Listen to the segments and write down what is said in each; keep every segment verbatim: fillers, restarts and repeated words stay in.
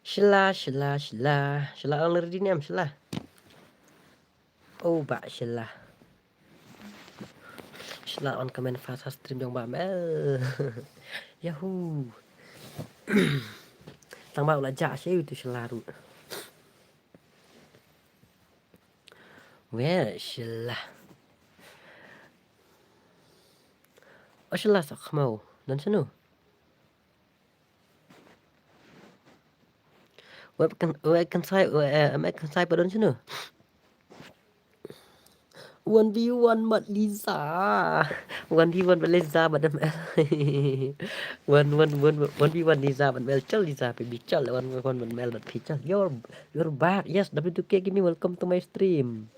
Shila, shila, shila. Shila, ang ready ne em, shila. Oh, ba shila. Shila on comment fast ha stream jong Bam L. Yahoo. Tang ba u la jah sha utu shila ruh. Where shila? Oh, shila sa khmau. Don shano? Wek kan, wek kan sai, wek, eh, mek kan sai pa don shano? One v one mat Liza. One v one mat Liza mat M L. One, one, one, one v one Liza mat M L. Chal Liza, baby, chal. One v one mat M L mat phi, chal. You're, you're back. Yes, W two K Gaming, welcome to my stream.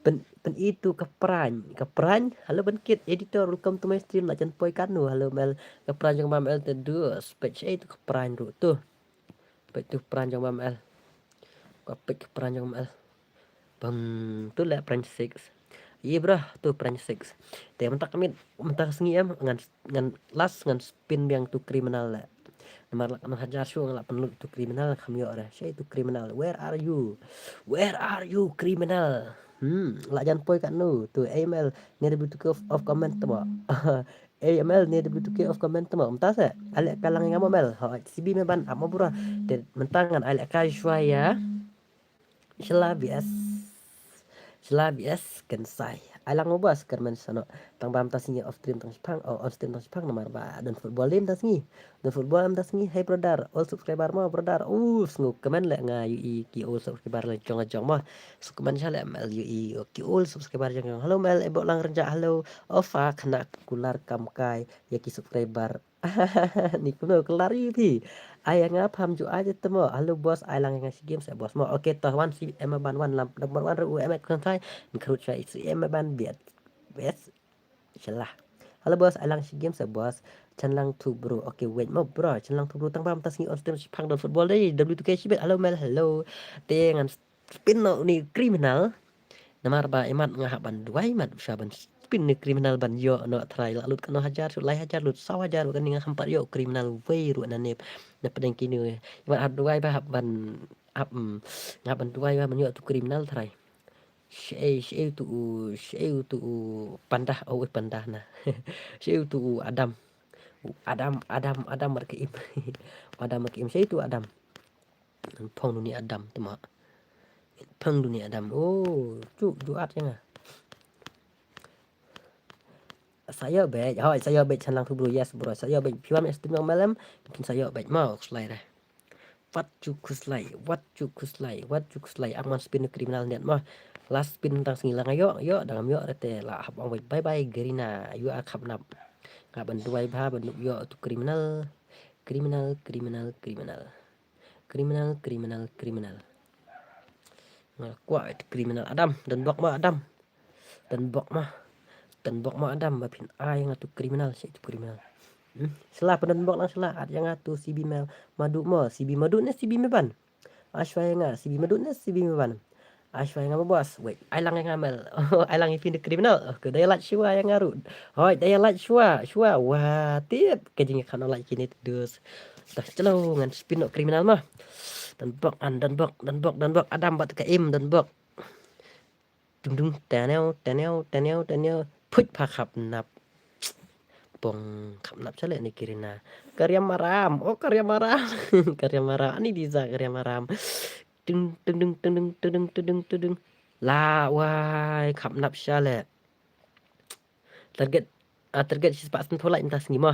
Pen, pen itu ka Pran, ka Pran. Hello, Ben Kit, editor, welcome to my stream. La jan poi katno. Hello, M L. Ka Pran jong Bam L te dus. Page eight ka Pran ruh tu. Peit tu Pran jong Bam L. Ka peit ka Pran jong Bam L. Bam, tu leh Pran six. Ye bro, tu Pran six. Te mynta ka miet, mynta ka sngi em, ngan, ngan last, ngan spin biang tu criminal leh. Namar lah kano hajar shuh ngan lah pynlut tu criminal, kham ïoh re. Shei tu criminal. Where are you? Where are you, criminal? Hmm, lah jan poi katno. Tu A M L, ne da tu of, of comment tu ba. A M L ne da tu of comment tu ba. Mynta se. Ai leh ka lang ïa nga mo M L. Hooid, C B me ban ap mo bro. Te mynta ngan ai leh ka shuwa ïa. Shala V S. Shala V S Kensai. Ai lang mo bos, kyrmen sano. Tang ba mynta sngi off stream tang shipang, oh, on stream tang shipang namar ba don football dei mynta sngi. Don football mynta sngi. Hey brother, all subscriber mo brother. Uh, sngew kmen leh nga ïohi ki all subscriber la jong la jong mo. Sngew kmen sha leh M L ïohi ki all subscriber jong jong. Hello M L, eh, bok lang rynjah, hello. Oh fuck, kane kular kam kai ïa ki subscriber. Ni kumno kular ïa phi. Ai nga pham ju ai te mo. Hello boss, ai lang nga shi game sa boss mo. Okay, to wan shi em ban wan lam number one ru em ek kan sai. Nkrut shai shi em ban biat. Yes. Inshallah. Hello boss, ai lang shi game sa boss. Chan lang tu bro. Okay, wait mo bro. Chan lang tu bro, tang ba mynta sngi on stream shipang don football dei. W two K shibit. Hello Mel, hello. Te ngan spin noh uni criminal. Namar ba imat nga hap ban duwai mat sha ban spin uni criminal ban ïoh noh trai, la lut katno hajar, shu lai hajar, lut saw hajar, ba kane nga kham pat ïoh criminal wei ruh na nep. Na pdeng kine imat hap duwai ba hap ban, hap, mm, nga hap ban duwai ba ban ïoh tu criminal trai. Shei, shei tu u, shei tu u pandah, oh, eh, pandah na. Shei tu u Adam. U Adam, Adam, Adam markeim. Adam markeim, shei tu Adam. Phong duni Adam tu ma. Phong duni Adam. Oh, ju, ju at ïa nga. Sa ïoh beit, hoi, sa ïoh beit, chan lang tu bro, yes bro. Sa ïoh beit, phi wan stream jong Mel em, phin sa ïoh beit mo, khuslai re. Wat ju khuslai, wat ju khuslai, wat ju khuslai. Ang man spin criminal niat mo. Last spin tang sngi lang ïoh, ïoh, dang ïoh re te la hap ong bye bye Garina, ïoh a khap nap. Nga ban duwai bha ban ïoh tu criminal. Criminal, criminal, criminal. Criminal, criminal, criminal. Nga kwah tu criminal Adam, don bok ma Adam. Don bok ma. Don bok ma Adam, ba phin ai nga tu criminal, shi tu criminal. Hmm? Shala pynbok lang shala, at ïa nga tu C B me, madu mo, C B madu ne C B me ban. Ai shuwa ïa nga, C B madu ne C B me ban. Ai shuwa ïa nga mo bos. Wait, ai lang ïa nga Mel. Ai lang ïa phi tu criminal. Oh, ka dei lait shuwa ïa nga ruh. Hoi, dei lait shuwa, shuwa. Wah, tip. Ka jingïakynnoh lait kine tu dus. Dah chalo ngan spin noh criminal ma. Don bok an, don bok, don bok, don bok. Adam bad ka im, don bok. Dung dung, tenew, tenew, tenew, tenew. Phuit pha khap nap. Pong khap nap shaleh ni Garina. Ka Riam Maram, oh ka Riam Maram. Ka Riam Maram, ani Liza ka Riam Maram. Dung dung dung dung dung dung dung dung dung. La wai khap nap shaleh. Target, ah, target shi spah san phew lait mynta sngi mo.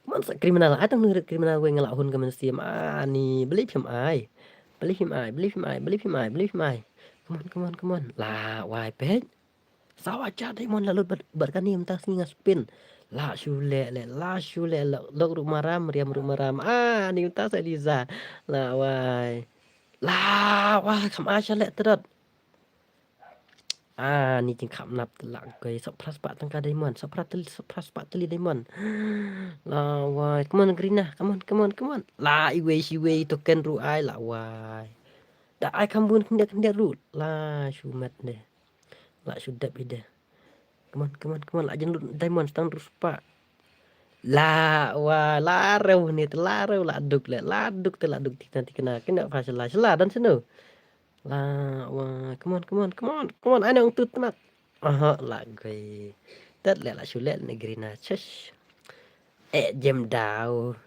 Mon sa criminal, ai tang ngi rit criminal wei nga la hun ka mynsiem, ani, beli phim ai. Beli phim ai, beli phim ai, beli phim ai, beli phim ai. Come on, come on, come on. La wai peit. Sawa cha diamond la lut bad, bad kane mynta sngi nga spin. La shu leh leh, la shu leh leh, lok ruh maram, Riam ruh maram. Ani mynta sa Liza. La wai. La wai, kham ai shaleh tyrot. Ah, ni jingkhap nap te la koi, sawphra spah tyngka diamond, sawphra tylli, sawphra spah tylli diamond. La wai, come on Garina, come on, come on, come on. La iwei shi wei token ruh ai, la wai. Da ai kham bun khyndiat khyndiat ruh. La shu met de. La shu dep ide. Come on, come on, come on. La jan lut diamond, stang ruh spah. La, wa, la rew ni te la rew la duk le, la duk te la duk tikna tikna. Kena fa shala, shala dan senu. La, wa, come on, come on, come on, come on. Ai nang tu tnak. Aha, la goi. Tet le la shu le ne grina. Chesh. Eh, jem daw.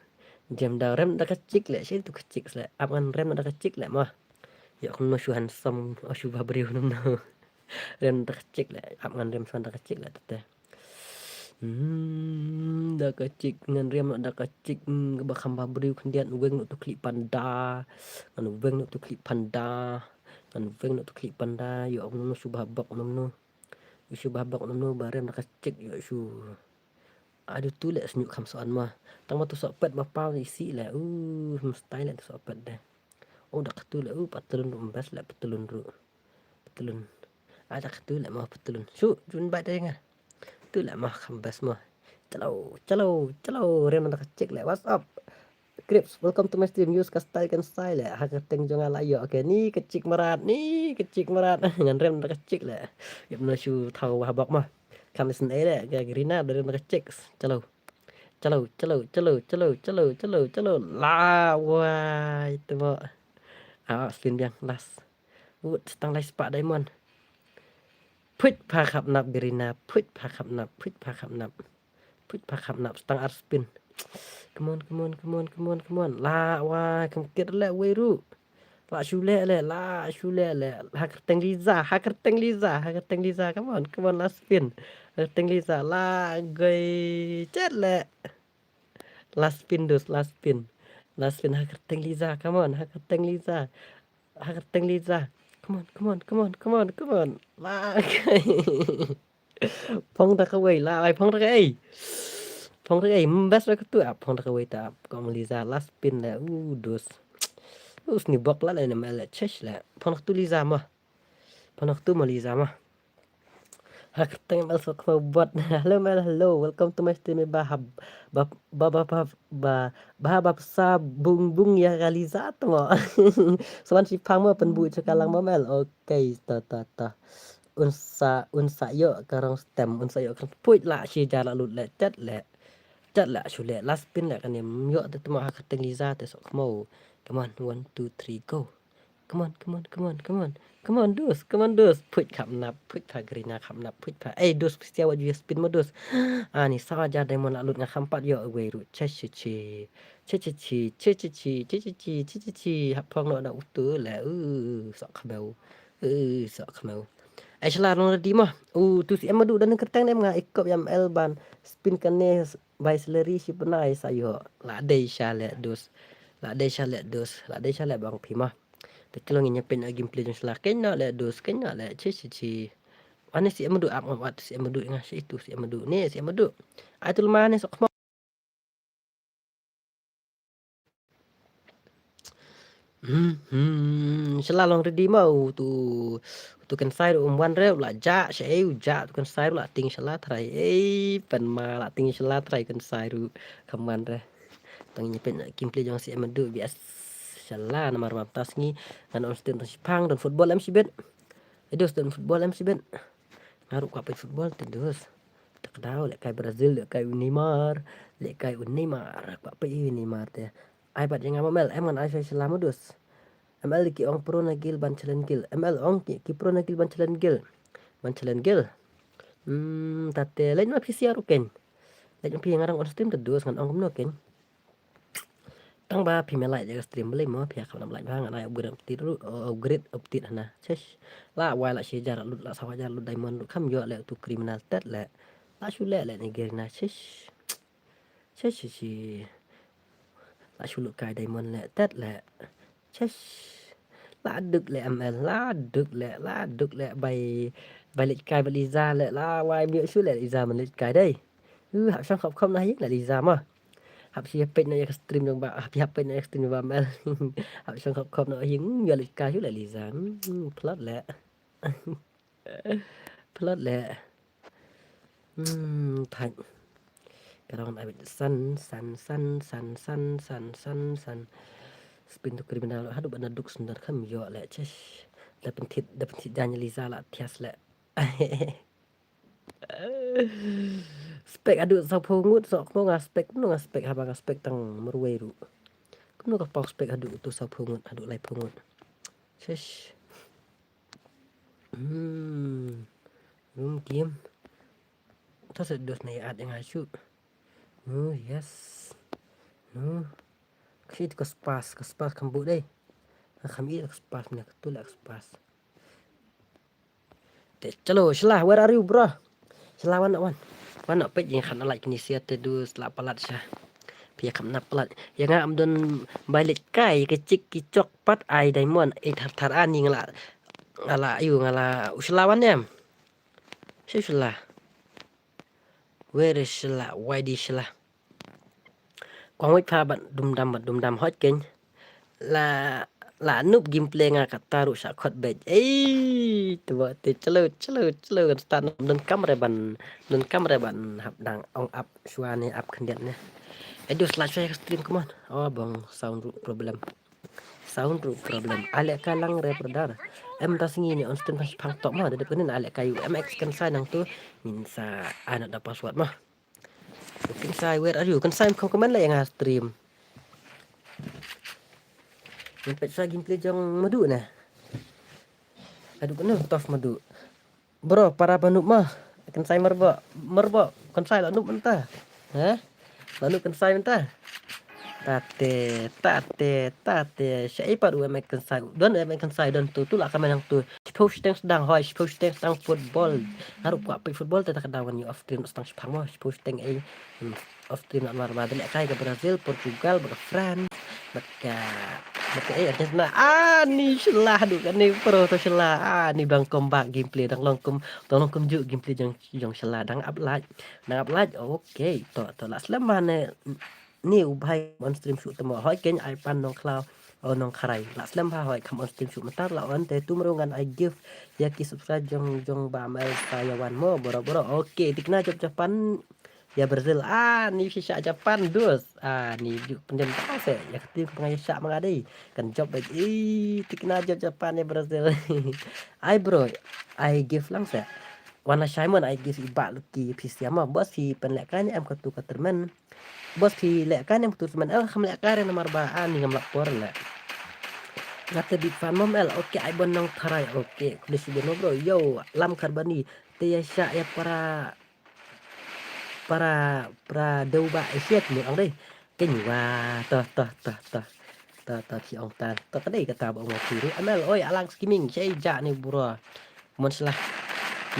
Jem daw rem da ka chik le, shi tu ka chik le. Ap ngan rem da ka chik le mo. Yo kumno shu handsome, o shu ba briew kumno. Rem da ka chik le, ap ngan rem shuwa da ka chik le tete. Hmm, da ka chik ngan rem da ka chik, hmm, ba kham ba briew khyndiat weng no tu klik panda. Ngan weng no tu klik panda. Ngan weng no tu klik panda, yo kumno shu ba bok kumno. Shu ba bok kumno ba rem da ka chik yo shu. Adu tu le snyuk kham soan ma. Tang ma tu sok pet ba pau isi le. Uh, mstai le tu sok pet de. Oh, dak tu le, uh, patlun ru mbas le patlun ru. Patlun. Ah, dak tu le ma patlun. Shu, jun bai de nga. Tu le ma kham bas ma. Chalo, chalo, chalo, rem da ka chik le. What's up? Crips, welcome to my stream. Use ka style kan style le. Ha ka teng jong nga la yo. Okay, ni ka chik marat, ni ka chik marat. Ngan rem da ka chik le. Yep, no shu thaw ha bok ma. Kam listen eh le, ka grina da rem da ka chik. Chalo. Chalo, chalo, chalo, chalo, chalo, chalo, chalo. La, wai, tu mo. Ah, spin biang, last. Wut, stang lai spah diamond. Phuit pha khap nap grina, phuit pha khap nap, phuit pha khap nap. Phuit pha khap nap, stang ar spin. Come on, come on, come on, come on, come on. La, wai, kam kit le, wei ru. La shu le le, la shu le le. Ha kerteng Liza, ha kerteng Liza, ha kerteng Liza. Come on, come on, last spin. Ha kerteng Liza, la goi chet le. Last spin, dus, last spin. Last spin, ha kerteng Liza, come on, ha kerteng Liza. Ha kerteng Liza. Come on, come on, come on, come on, come on. La goi. Phong da kawei la, ai phong da kawei. Phong da kawei, mm, best ba katu ap, phong da kawei ta ap, kong Liza last spin la, u dus. U sni bok la la na mel la chesh la. Phong da katu Liza ma. Phong da katu ma Liza ma. Ha kerteng mel sok ma bot. Hello mel, hello. Welcome to my stream ba hab. Ba ba ba ba ba ba ba sa bung bung ya ka Liza tu ma. Swan si pang ma pen bu chakalang ma mel. Okay, ta ta ta. Un sa, un sa ïoh ka rong stem, un sa ïoh ka rong phuit la shi jar la lut le, tet le. Tet le shu le, last spin le kane, mm, ïoh te tma ha ka teng Liza te sok kmo. Come on, one, two, three, go. Come on, come on, come on, come on. Come on, dus, come on, dus. Phuit khap nap, phuit pha grina khap nap, phuit pha. Ei, dus, phi sia wat ju spin mo dus. Ani sa jar diamond la lut nga kham pat ïoh wei ru. Che, che, che. Che, che, che, che, che, che. Hap phong no na utu le, uh, sok kmo. Eh, sok kmo. Ai shala long ready ma. U tu si em madu dan kerteng ne em nga ikop ya M L ban. Spin kane bai salary shi bnai sa yo. La dei sha le dus. La dei sha le dus. La dei sha le bang phi ma. Te kelong nya pin agi gameplay jong shala. Kena le dus, kena le chi chi chi. Ane si em madu ap ngam at si em madu nga si itu si em madu. Ne si em madu. Ai tu lma ne sok kmo. Hmm, hmm, shala long ready ma u tu, tu kan sai ru um wan re u la ja sha e u ja tu kan sai ru la ting shala trai e pen ma la ting shala trai kan sai ru kaman re. Tang ni pen kim ple jong si em du bias shala namar ma tas ngi ngan on stin tang sipang don football em sibet. Edos don football em sibet. Ngaru kwa pet football tendus. Tak dau le kai Brazil le kai Neymar, le kai Neymar kwa pet Neymar te. Ai bat yang amel em ngan ai sai selama dus. M L ki ong pro na gil ban challenge gil. M L ong ki, ki pro na gil ban challenge gil. Ban challenge gil. Hmm, tate lain ma P C R ken. Lain ma pi ngarang on stream tedus ngan ong kumno ken. Tang ba phi me like ïa ka stream balei mo phi kham nam like ba ngan ai upgrade update ruh, upgrade update hana. Chesh. La wai la shi jar lut la sawa jar lut diamond ruh kham ïoh le tu criminal tet le. La shu le le ni gerina chesh. Chesh chesh. La shu lut kai diamond le tet le. Chesh. La duk le M L la duk le la duk le bai bai leit kai ba Liza le la wai mi shu le Liza man leit kai dei. Uh, hap shong khop khop na hi le Liza ma. Hap shi hap peit na ïa ka stream jong ba, hap hap peit na ïa ka stream jong ba mel. Hap shong khop khop na hi, hmm, ïa leit kai shu le Liza. Hmm, plot le. Plot le. Hmm, thak. Ka rong na bit san san san san san san san san. Spin tu criminal haduh ba na duk sundar kham ïoh le chesh. Da pentit da pentit jan Liza la thias le. Spek haduh saphew ngut, sok mo nga spek, kumno nga spek haba nga spek tang marwei ruh. Kumno ka paw spek haduh tu saphew ngut, haduh laiphew ngut. Shish. Hmm. Hmm, kim. Ta sa dos na ya at yang asu. Oh, yes. No. Kasi tu ka spas, ka spas kam bu dei. Ka kam i ka spas, na ka tu la ka spas. Te, chalo, Shla, where are you, bro? Shla, wan, wan. Wan, peit ïa kane, like, kine sia te du, Shla palat sha. Phi ïa kam na palat. Ïa nga am don bai leit kai, ka chik ki chok pat ai diamond, eight thar thar ani nga la. Nga la, ayu, nga la, u Shla wan em. Shi Shla. Where is Shla? Why di Shla? Kwang wait pha bat dum dam, bat dum dam hot keng. La, la noob gameplay nga kata ruh sha khot bej. Ei, tu ba te chalo, chalo, chalo, kan start na don kam re ban, don kam re ban hap dang ong up shwa ne, up khyndiat ne. Aduh, slide shwa ka stream, come on. Oh, bong sound ruh problem. Sound ruh problem. Ale ka lang re, brother. Em ta sngi ni on stream ka shipang tok ma, da dep kane ale ka yu M X kan sai nang tu. Min sa anot da password ma. Kan sai, where are you? Kan sai, kom comment la ïa nga stream. Min peit sa gameplay jong Madu na. Aduh, kano tof Madu. Bro, para ba noob ma. Kan sai marbo, marbo, kan sai la noob mynta. Ha? La noob kan sai mynta. Tate, tate, tate. Sha i pat u M X kan sai. Don M X kan sai don tu, tu la ka menang tu. Shiphew shiteng sdang hoi, shiphew shiteng sdang football. Haruh kwah peit football te ta ka daw ngan ïa off stream sdang shipang mo, shiphew shiteng ei. Hmm, off stream na mar ba dele kai ka Brazil, Portugal, ba ka France, ba ka, ba ka ei Argentina. Ah, ni Shla du kane pro to Shla. Ah, ni dang comeback gameplay, dang long kum, dang long kumjuh gameplay jong, jong Shla, dang up light. Dang up light. Okay, to, to la slem ma ne. Ni u bhai on stream shu temo hoi keng ai pan Nongkhlaw. Oh, Nongkharai. La slem bha hoi kam on stream shu mynta la on te tum ru ngan ai gift ïa ki subscribe jong, jong ba mel sa ïa wan mo boro boro. Okay, tikna jop Japan ïa Brazil. Ah, ni shisha Japan dus. Ah, ni ju pendem ta se ïa kti ku pengai sha ma nga dei. Kan jop bej. Ih, tikna jop Japan ïa Brazil. Ai bro, ai gift lang se. Wan la Simon ai gift i ba luki phi sia ma. Bos phi pen lek kan em ka tu ka termen. Bos phi leh kan em tu semen el kham leh kan namar ba ani ngam lap por leh. Ngate big fan mom el. Okay, ai bon Nongkharai. Okay, kuli si beno bro. Yo, lam kharbani. Te ya sha ya para, para, para deu ba isiat mu ang dei. Keng wa, toh, toh, toh, toh. Toh, toh, ki ong tan. Toh, kadei kata ba ong wa kiri. Amel, oi, alang skimming. Shei ja ni bro. Mon Shla.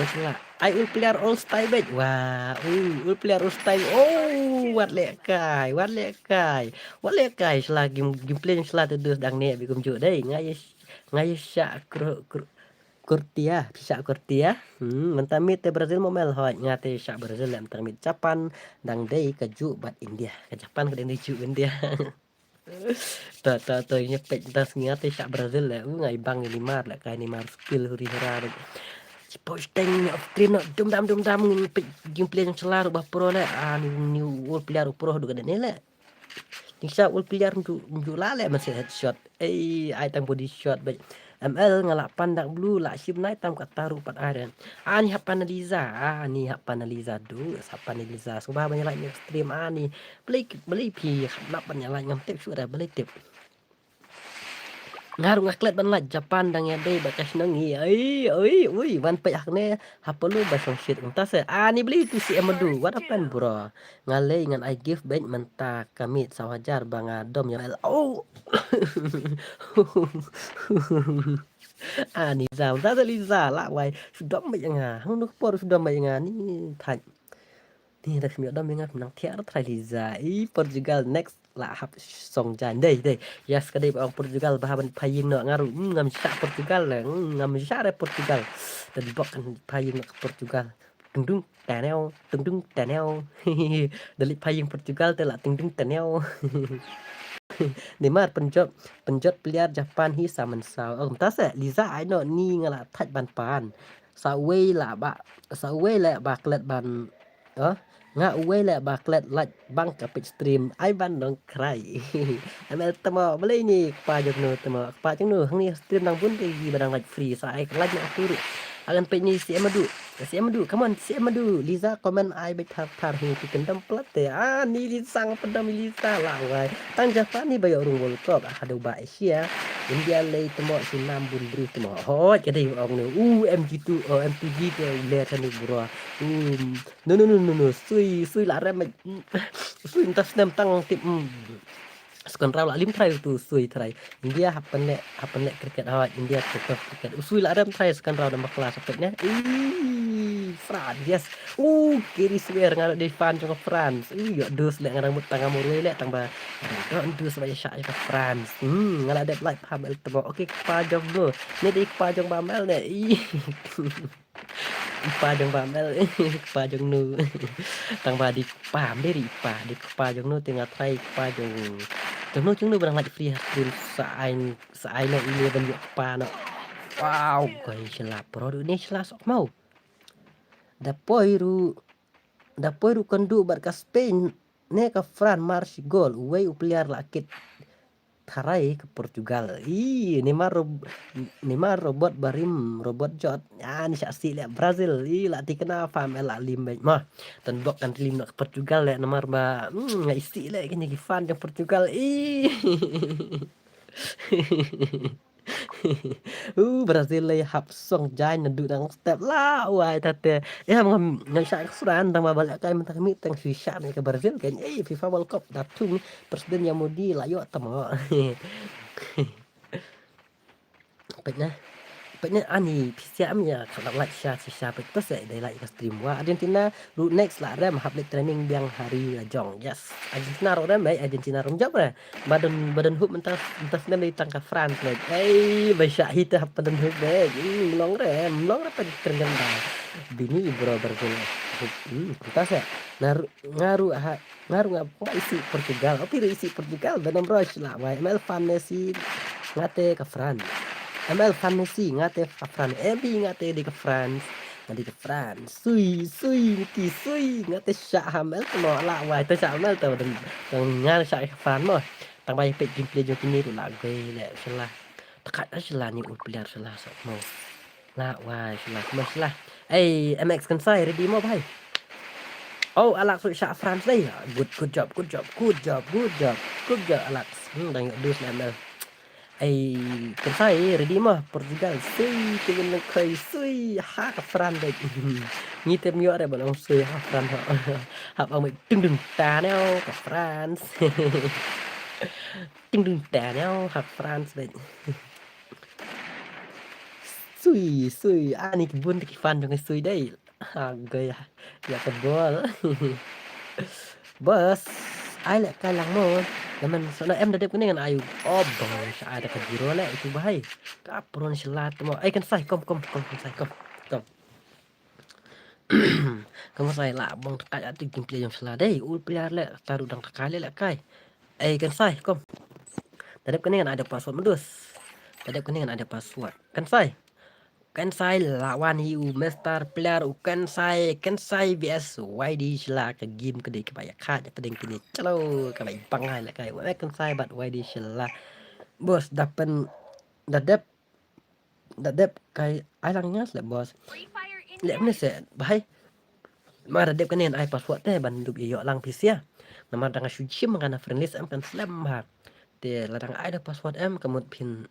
Mon Shla. Ai ul player all style bej. Wah, ui, ul player all style. Oh, wat leh kai, wat leh kai. Wat leh kai Shla game, gameplay Shla tu dus dang ne bi kumjuh dei. Ngai, ngai sha kru, kru, kurtia, sha kurtia. Hmm, mentang mit te Brazil mo mel hoi. Ngate sha Brazil leh mentang mit Japan dang dei ka juh bat India. Ka Japan ka dang dei juh India. Ta, ta, ta, nya pek ta sngi ate sha Brazil le. U ngai bang ni mar le kai ni mar skill huri hara le. Chipo steng ni off stream no dum dam dum dam ni pek gameplay yang selar ba pro le. Ah, ni, ni ul player pro du ka ne le. Ni sha ul player ju, ju la le masih headshot. Ei, ai tang body shot ba. M L nga la pan dak blue la shim nai tam ka taru pat aren. Ani hap paneliza, ani hap paneliza du, hap paneliza. Suba ba nyalai ni stream ani. Beli, beli phi hap nap ban nyalai ngam tip shu da beli tip. Nga ruh nga klet ban lait Japan dang ïa dei ba ka shnong ngi. Ai, oi, oi, wan peit hak ne. Hap perlu ba song shit kumta se. Ani beli tu si emadu. What happened, bro? Nga lei ngan ai gift beit mynta ka mit saw hajar ba nga dom ïa el. Oh. Ani za, za, za, Liza la wai. Shu dom beit nga. Hang nuk por shu dom beit nga ni thai. Ni da khmio dom nga nang thiar trai Liza. I Portugal next la hap song jan dei dei. Yes ka dei ba ong Portugal ba haban paying no ngaru. Hmm, ngam sha Portugal le. Hmm, ngam sha re Portugal. Dan bok kan paying no Portugal. Tung tung taneo, tung tung taneo. Dali paying Portugal te la tung tung taneo. Neymar penjot, penjot player Japan hi samen saw. Oh, mta se Liza ai no ni nga la thaj ban pan. Sa wei la ba, sa wei la ba klet ban. Oh, nga wei la ba klet lait bang ka page stream ai ban dong krai. M L temo beli ni kpa jong no temo kpa jong no hang ni stream nang bun te gi ba dang lait free sa ai lait no turu. Agan peit ni si Emadu. Si Emadu, come on, si Emadu. Liza comment ai beit thar thar hi tu kendam plat te. Ah, ni Liza ngam pendam Liza lah wai. Tang Japan ni ba ïoh rung World Cup. Ah, haduh ba Asia. India lei temo si nam bun bru temo. Hoi, kadei ong ni. U M G two, oh, M two G tu le tanu bro. Um, no, no, no, no, no. Sui, sui lah rem. Sui entas nem tang tip. Hmm. Second round la lim trai tu sui trai. India hap pynleh, hap pynleh cricket hoi. India tu cricket. U sui la rem trai second round nama kelas apa ne. Ih, France, yes. Uh, kiri swear ngan di fan jong France. Ih, yo dus leh ngan mut tang amur leh tang ba. Don dus ba ya sha ya France. Hmm, ngan la dep like pha mel temo. Okay, kpa jong no. Ne di kpa jong ba mel ne. Ih. Kpa jong ba mel, kpa jong nu. Tang ba di kpa, meri kpa, di kpa jong nu, tengah trai kpa jong. Jong nu, jong nu barang lagi free ha stream sa ai, sa ai na ini ban ïoh kpa no. Wow, koi sila pro du ni sila sok mau. Da poi ru, da poi ru kan du bar ka Spain, ne ka France mar si gol, uwei u player la kit. Tharai ka Portugal. Ih, Neymar rob-, Neymar robot barim, robot jot. Ah, ni sha si leh Brazil. Ih, la tikna fam el la lim bek. Mah, tan bok kan lim na ka Portugal leh Neymar ba. Hmm, nga isi leh kini ki fan jong Portugal. Ih. Uh, Brazil lei hap song jai na du dang step la wai tate. Eh, ngam ngam sha ka suran tang ba balak kai mentang mi tang shisha ni ka Brazil kan. Eh, FIFA World Cup datung. President yang Modi la ïoh tamo. Peit na. Peit na ani pisia am ya ka like sha sha peit pas dei like ka stream wa Argentina ru next la rem hap leh training biang hari la jong. Yes. Argentina ru rem eh Argentina rum jop re. Badan badan hup mentas mentas nem dei tang ka France leh. Ei ba sha hi te hap badan hup eh. Hmm, mlong re, mlong re peit keren da. Bini bro Brazil. Hmm, mentas ya. Ngaru ngaru ha Nga ruh nga poi isi Portugal. Oh, phi ruh isi Portugal. Ba nam rush lah wai. M L fan Messi. Nga te ka France. M L fan Messi. Nga te ka France. M B nga te di ka France. Nga di ka France. Sui, sui, Niki, sui. Nga te sha ha M L te mo lah wai. Te sha ha M L te dan. Nga sha ka France mo. Tang bai pek gameplay jong kini ruh lah gai le shala. Takat shala ni u player shala sa mo. Lah wai shala mo shala. Ei, M X Kensai ready mo bai. Oh, Alex sha France dei. Good, good job, good job, good job, good job, good job, Alex. Hmm, dang ïoh dus M L. Ei, Kensai ready mo Portugal. Sui, Kevin Lengkoi, sui, ha ka France dei. Ngi tem ïoh re ba long sui ha France ha. Hap ang mai tung tung ta neo ka France. Tung tung ta neo ha France dei. Sui, sui, ani ki bun ki fan jong sui dei. Ha, gaya. Ya ka bol. Bos, ai leh kai lang mo. Naman so na em da dep kane ngan ayu. Oh, bang sa ai da ka jiro leh itu bahai. Ka pron selat mo. Ai Kensai kom kom kom Kensai kom. Kom. Kensai lah bang dekat atu gameplay jong selat dei. Ul player leh taru dang dekat leh leh kai. Ai Kensai kom. Da dep kane ngan ai da password medus. Da dep kane ngan ai da password. Kensai. Kensai lawan hi u master player u Kensai, Kensai V S Y D Shila ka game ka dei kaba ïa kha ïa pdeng kine chalo kaba ïa bangai la kai. Wa Kensai bad Y D Shila. Bos da pen da dep da dep kai ai lang ngas le bos. Le mne se bahai. Ma da dep kane ai password te ban dup ïa ïoh lang pisia. Namar da nga shu jim nga na friend list em kan slem bha. Te la dang ai da password em ka mut phin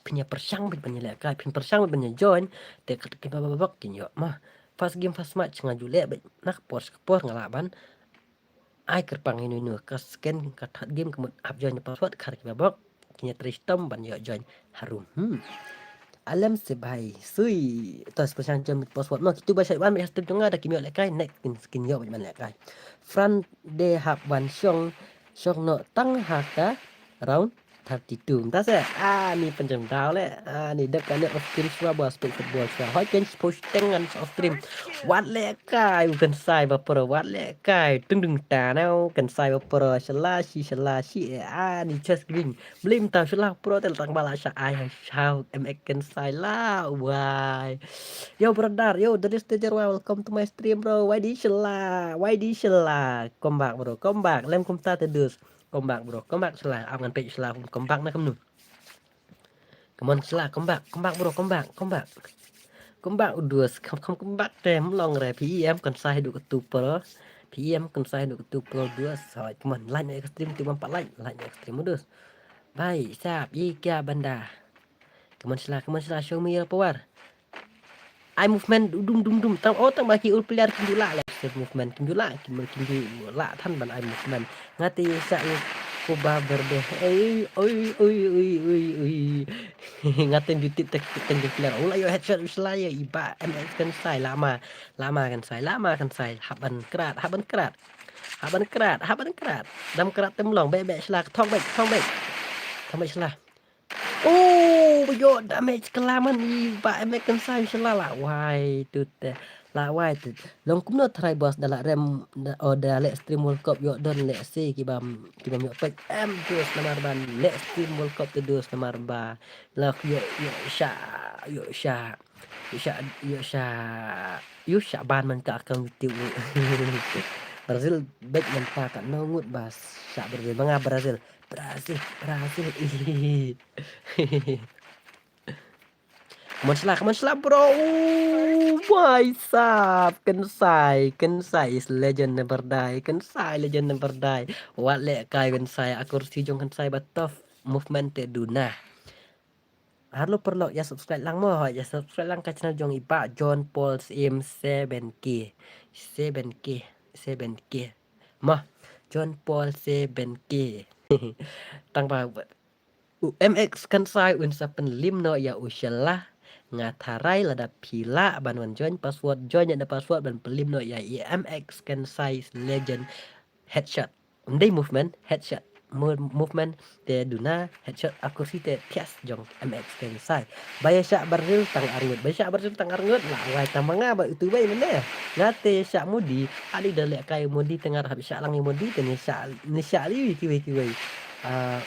phin ïa pyrshang bad ban ïa lehkai, phin pyrshang bad ban ïa join, te kat kiba bok kin ïoh ma. First game first match nga ju leh bad na ka por ka por nga lah ban ai kyrpang ïa inu inu ka second ka third game ka mut hap join na password khar kiba bok kin ïa trei shitom ban ïoh join harum. Hmm. Alem se bai sui to pyrshang join password ma kitu ba shait wan bad hastem jong nga da kim ïoh lehkai next kin kin ïoh bad ban lehkai. Friend de hap wan shong shong no tang ha ka round thirty-two. Mynta se ani pynjang daw le ani dep kane off stream shuwa ba spek football shuwa. Hoi ken post teng ngan off stream. Wat le kai u Kensai ba pro wat le kai tung tung ta nau Kensai ba pro shala shi shala shi e ani chest green. Blim ta shala pro tel tang bala sha ai ha shau M X Kensai la wai. Yo brother yo dari stager wa welcome to my stream bro. Y D shala Y D shala come back bro come back lem kumta te dus. Come back bro, come back shala. Ap ngan pek shala come back na kamnu. Come on shala, come back, come back bro, come back, come back. Kumba u dus, kham kham kumba te mlong re, P E M kan sai du katu pro. P E M kan sai du katu pro dus. Sawai, come on, like ne extreme tu bam pat like, like ne extreme u dus. Bai, sap, i kya banda. Come on sla, come on sla, show me your power. Ai movement dum dum dum tang, oh, tang ba ki ul player kim ju lah le. Movement kim ju lah, kim kim ju lah than ban ai movement. Ngate sa i kuba berde. Ei, oi oi oi oi oi. Ngate ju tip tek tek ju player. Ula yo headshot usla yo iba M X kan sai lama. Lama kan sai, lama kan sai. Haban krat, haban krat. Haban krat, haban krat. Dam krat tem long, be be sla thong be, thong be. Thong be sla. Oh, yo damage kelaman i ba M X kan sai sla la wai tu te. La wai tu. Long kumno try boss da la rem o da le stream World Cup yo don le si ki bam ki bam yo pek em dus namar ban le stream World Cup tu dus namar ba. La yo yo sha yo sha yo sha yo sha yo sha ban man ka account YouTube. Brazil bet man ta ka no ngut ba sha Brazil ba nga Brazil. Brazil, Brazil. Come on sla, come on sla bro. Oh my sap, kan sai, kan sai is legend never die, kan sai legend never die. Wat le kai kan sai akur si jong kan sai ba tough movement te duna. Harlo perlok ya subscribe lang mo, ya subscribe lang ka channel jong iba John Paul Sim seven K, seven K, seven K. Mo, John Paul seven K. Tang ba u M X kan sai un sa pynlim no ya u shala. Nga tharai lada pila ban wan join password, join ya na password ban pynlim no ya i M X kan sai legend headshot. Ndai movement headshot. Mo-, movement te duna headshot akursi te thias jong M X kan sai. Ba ya sha Brazil tang arngut, ba ya sha Brazil tang arngut la wai tang manga ba itu bai mene. Ngate sha Modi, adi da le kai Modi tang arhap sha lang Modi te ni sha ni sha li kiwei kiwei. Ah,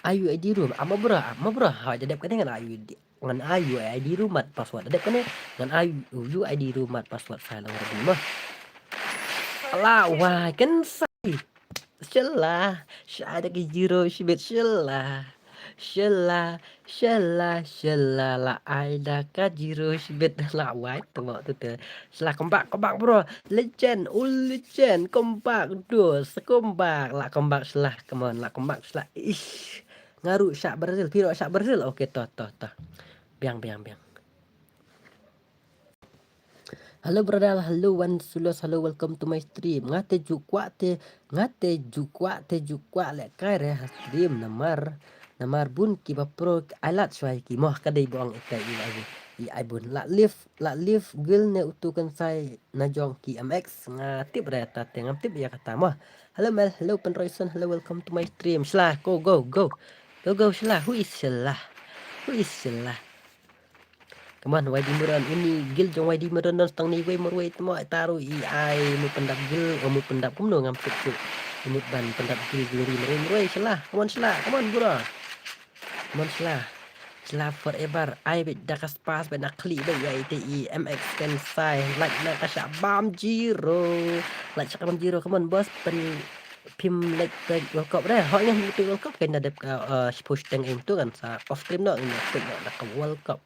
ayu I D room, ama bra, ama bra, ha da dep kane ngan ayu di, ngan ayu I D room mat password. Da dep kane ngan ayu I D room mat password file ngan ready mah. Ala wai kan sai. Shala, sha da ki zero shibit shala. Shala, shala, shala la ai da ka zero shibit la wai tu mo tu tu. Shala come back, come back bro. Legend, ul legend, come back dos, come back la come back shala, come on la come back shala. Ish. Ngaru sha Brazil, piro sha Brazil. Okay to to to. Biang biang biang. Hello brother, hello Wan Sulos, hello, welcome to my stream. Ngate ju kwah te, ngate ju kwah te ju kwah le kai re ha stream namar namar bun ki ba pro ai lat shwai ki moh ka dei bong ita i ai i ai bun la live la live gil ne utu kan sai na jong ki M X nga tip re ta te ngam tip ya kata moh. Hello Mel, hello Penroyson, hello, welcome to my stream. Shla, go go go. Go go shla, who is shla? Who is shla? Come on, Y D Muron, uni gil jong Y D Muron non stang ni wei mor wei tmo taru i ai mu pendap gil, o mu pendap kumno ngam suk suk. Mu ban pendap gil gil ri mor wei mor wei shala. Come on shala, come on bro. Come on shala. Shala forever. Ai bet dakas pas bet nak klik bet ya ite i M X kan sai. Like na ka sha bam zero. Like sha bam zero. Come on boss pen phim like pek World Cup re. Hok ngan pek World Cup kan da dep ka push teng em tu kan sa off stream no ngan pek na ka World Cup.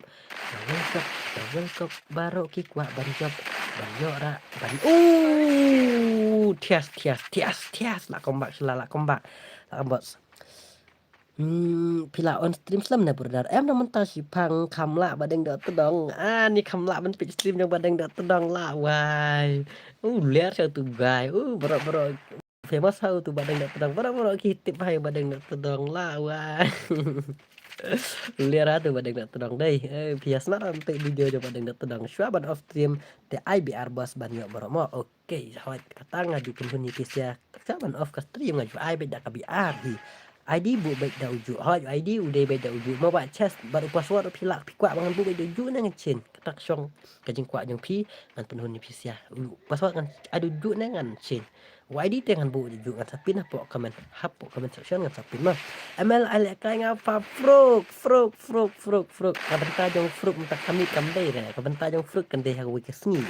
Ka World Cup, ka World Cup baroh ki kwah ban jop ban ïoh ra ban. Uh, thias thias thias thias la kombak shala la kombak. La kombak. Hmm, phi la on stream slem ne brother. Em na mynta shi phang kham lah ba deng dot tdong. Ah, ni kham lah ban peit stream jong ba deng dot tdong la wai. Uh, ler sha tu guy. Uh, bro bro. Famous ha utu ba deng dot tdong. Bro bro ki tip hai ba deng dot tdong la wai. Ler ha tu ba deng dot tdong dei. Eh, phi ïa smat ban peit video jong ba deng dot tdong. Shwa ban off stream te I B R boss ban ïoh bro mo. Okay. Kei, hoi, kata nga ju pynhun ïa phi sia. Ka ban off ka stream nga ju ai beit da ka B R hi. I D buh beit da uju. Hoi, I D u dei beit da uju. Mo ba chest, bad u password phi lah phi kwah ba ngan buh beit da uju ne ngan change. Kata ka shong ka jingkwah jong phi ngan pynhun ïa phi sia. U password ngan ai da uju ne ngan change. U I D te ngan buh da uju ngan sa pin hapoh comment. Hapoh comment section ngan sa pin ma. M L ai leh kai nga fa fruk, fruk, fruk, fruk, fruk. Ka bynta jong fruk mynta ka mih kam dei re. Ka bynta jong fruk kan dei ha kawei ka sngi.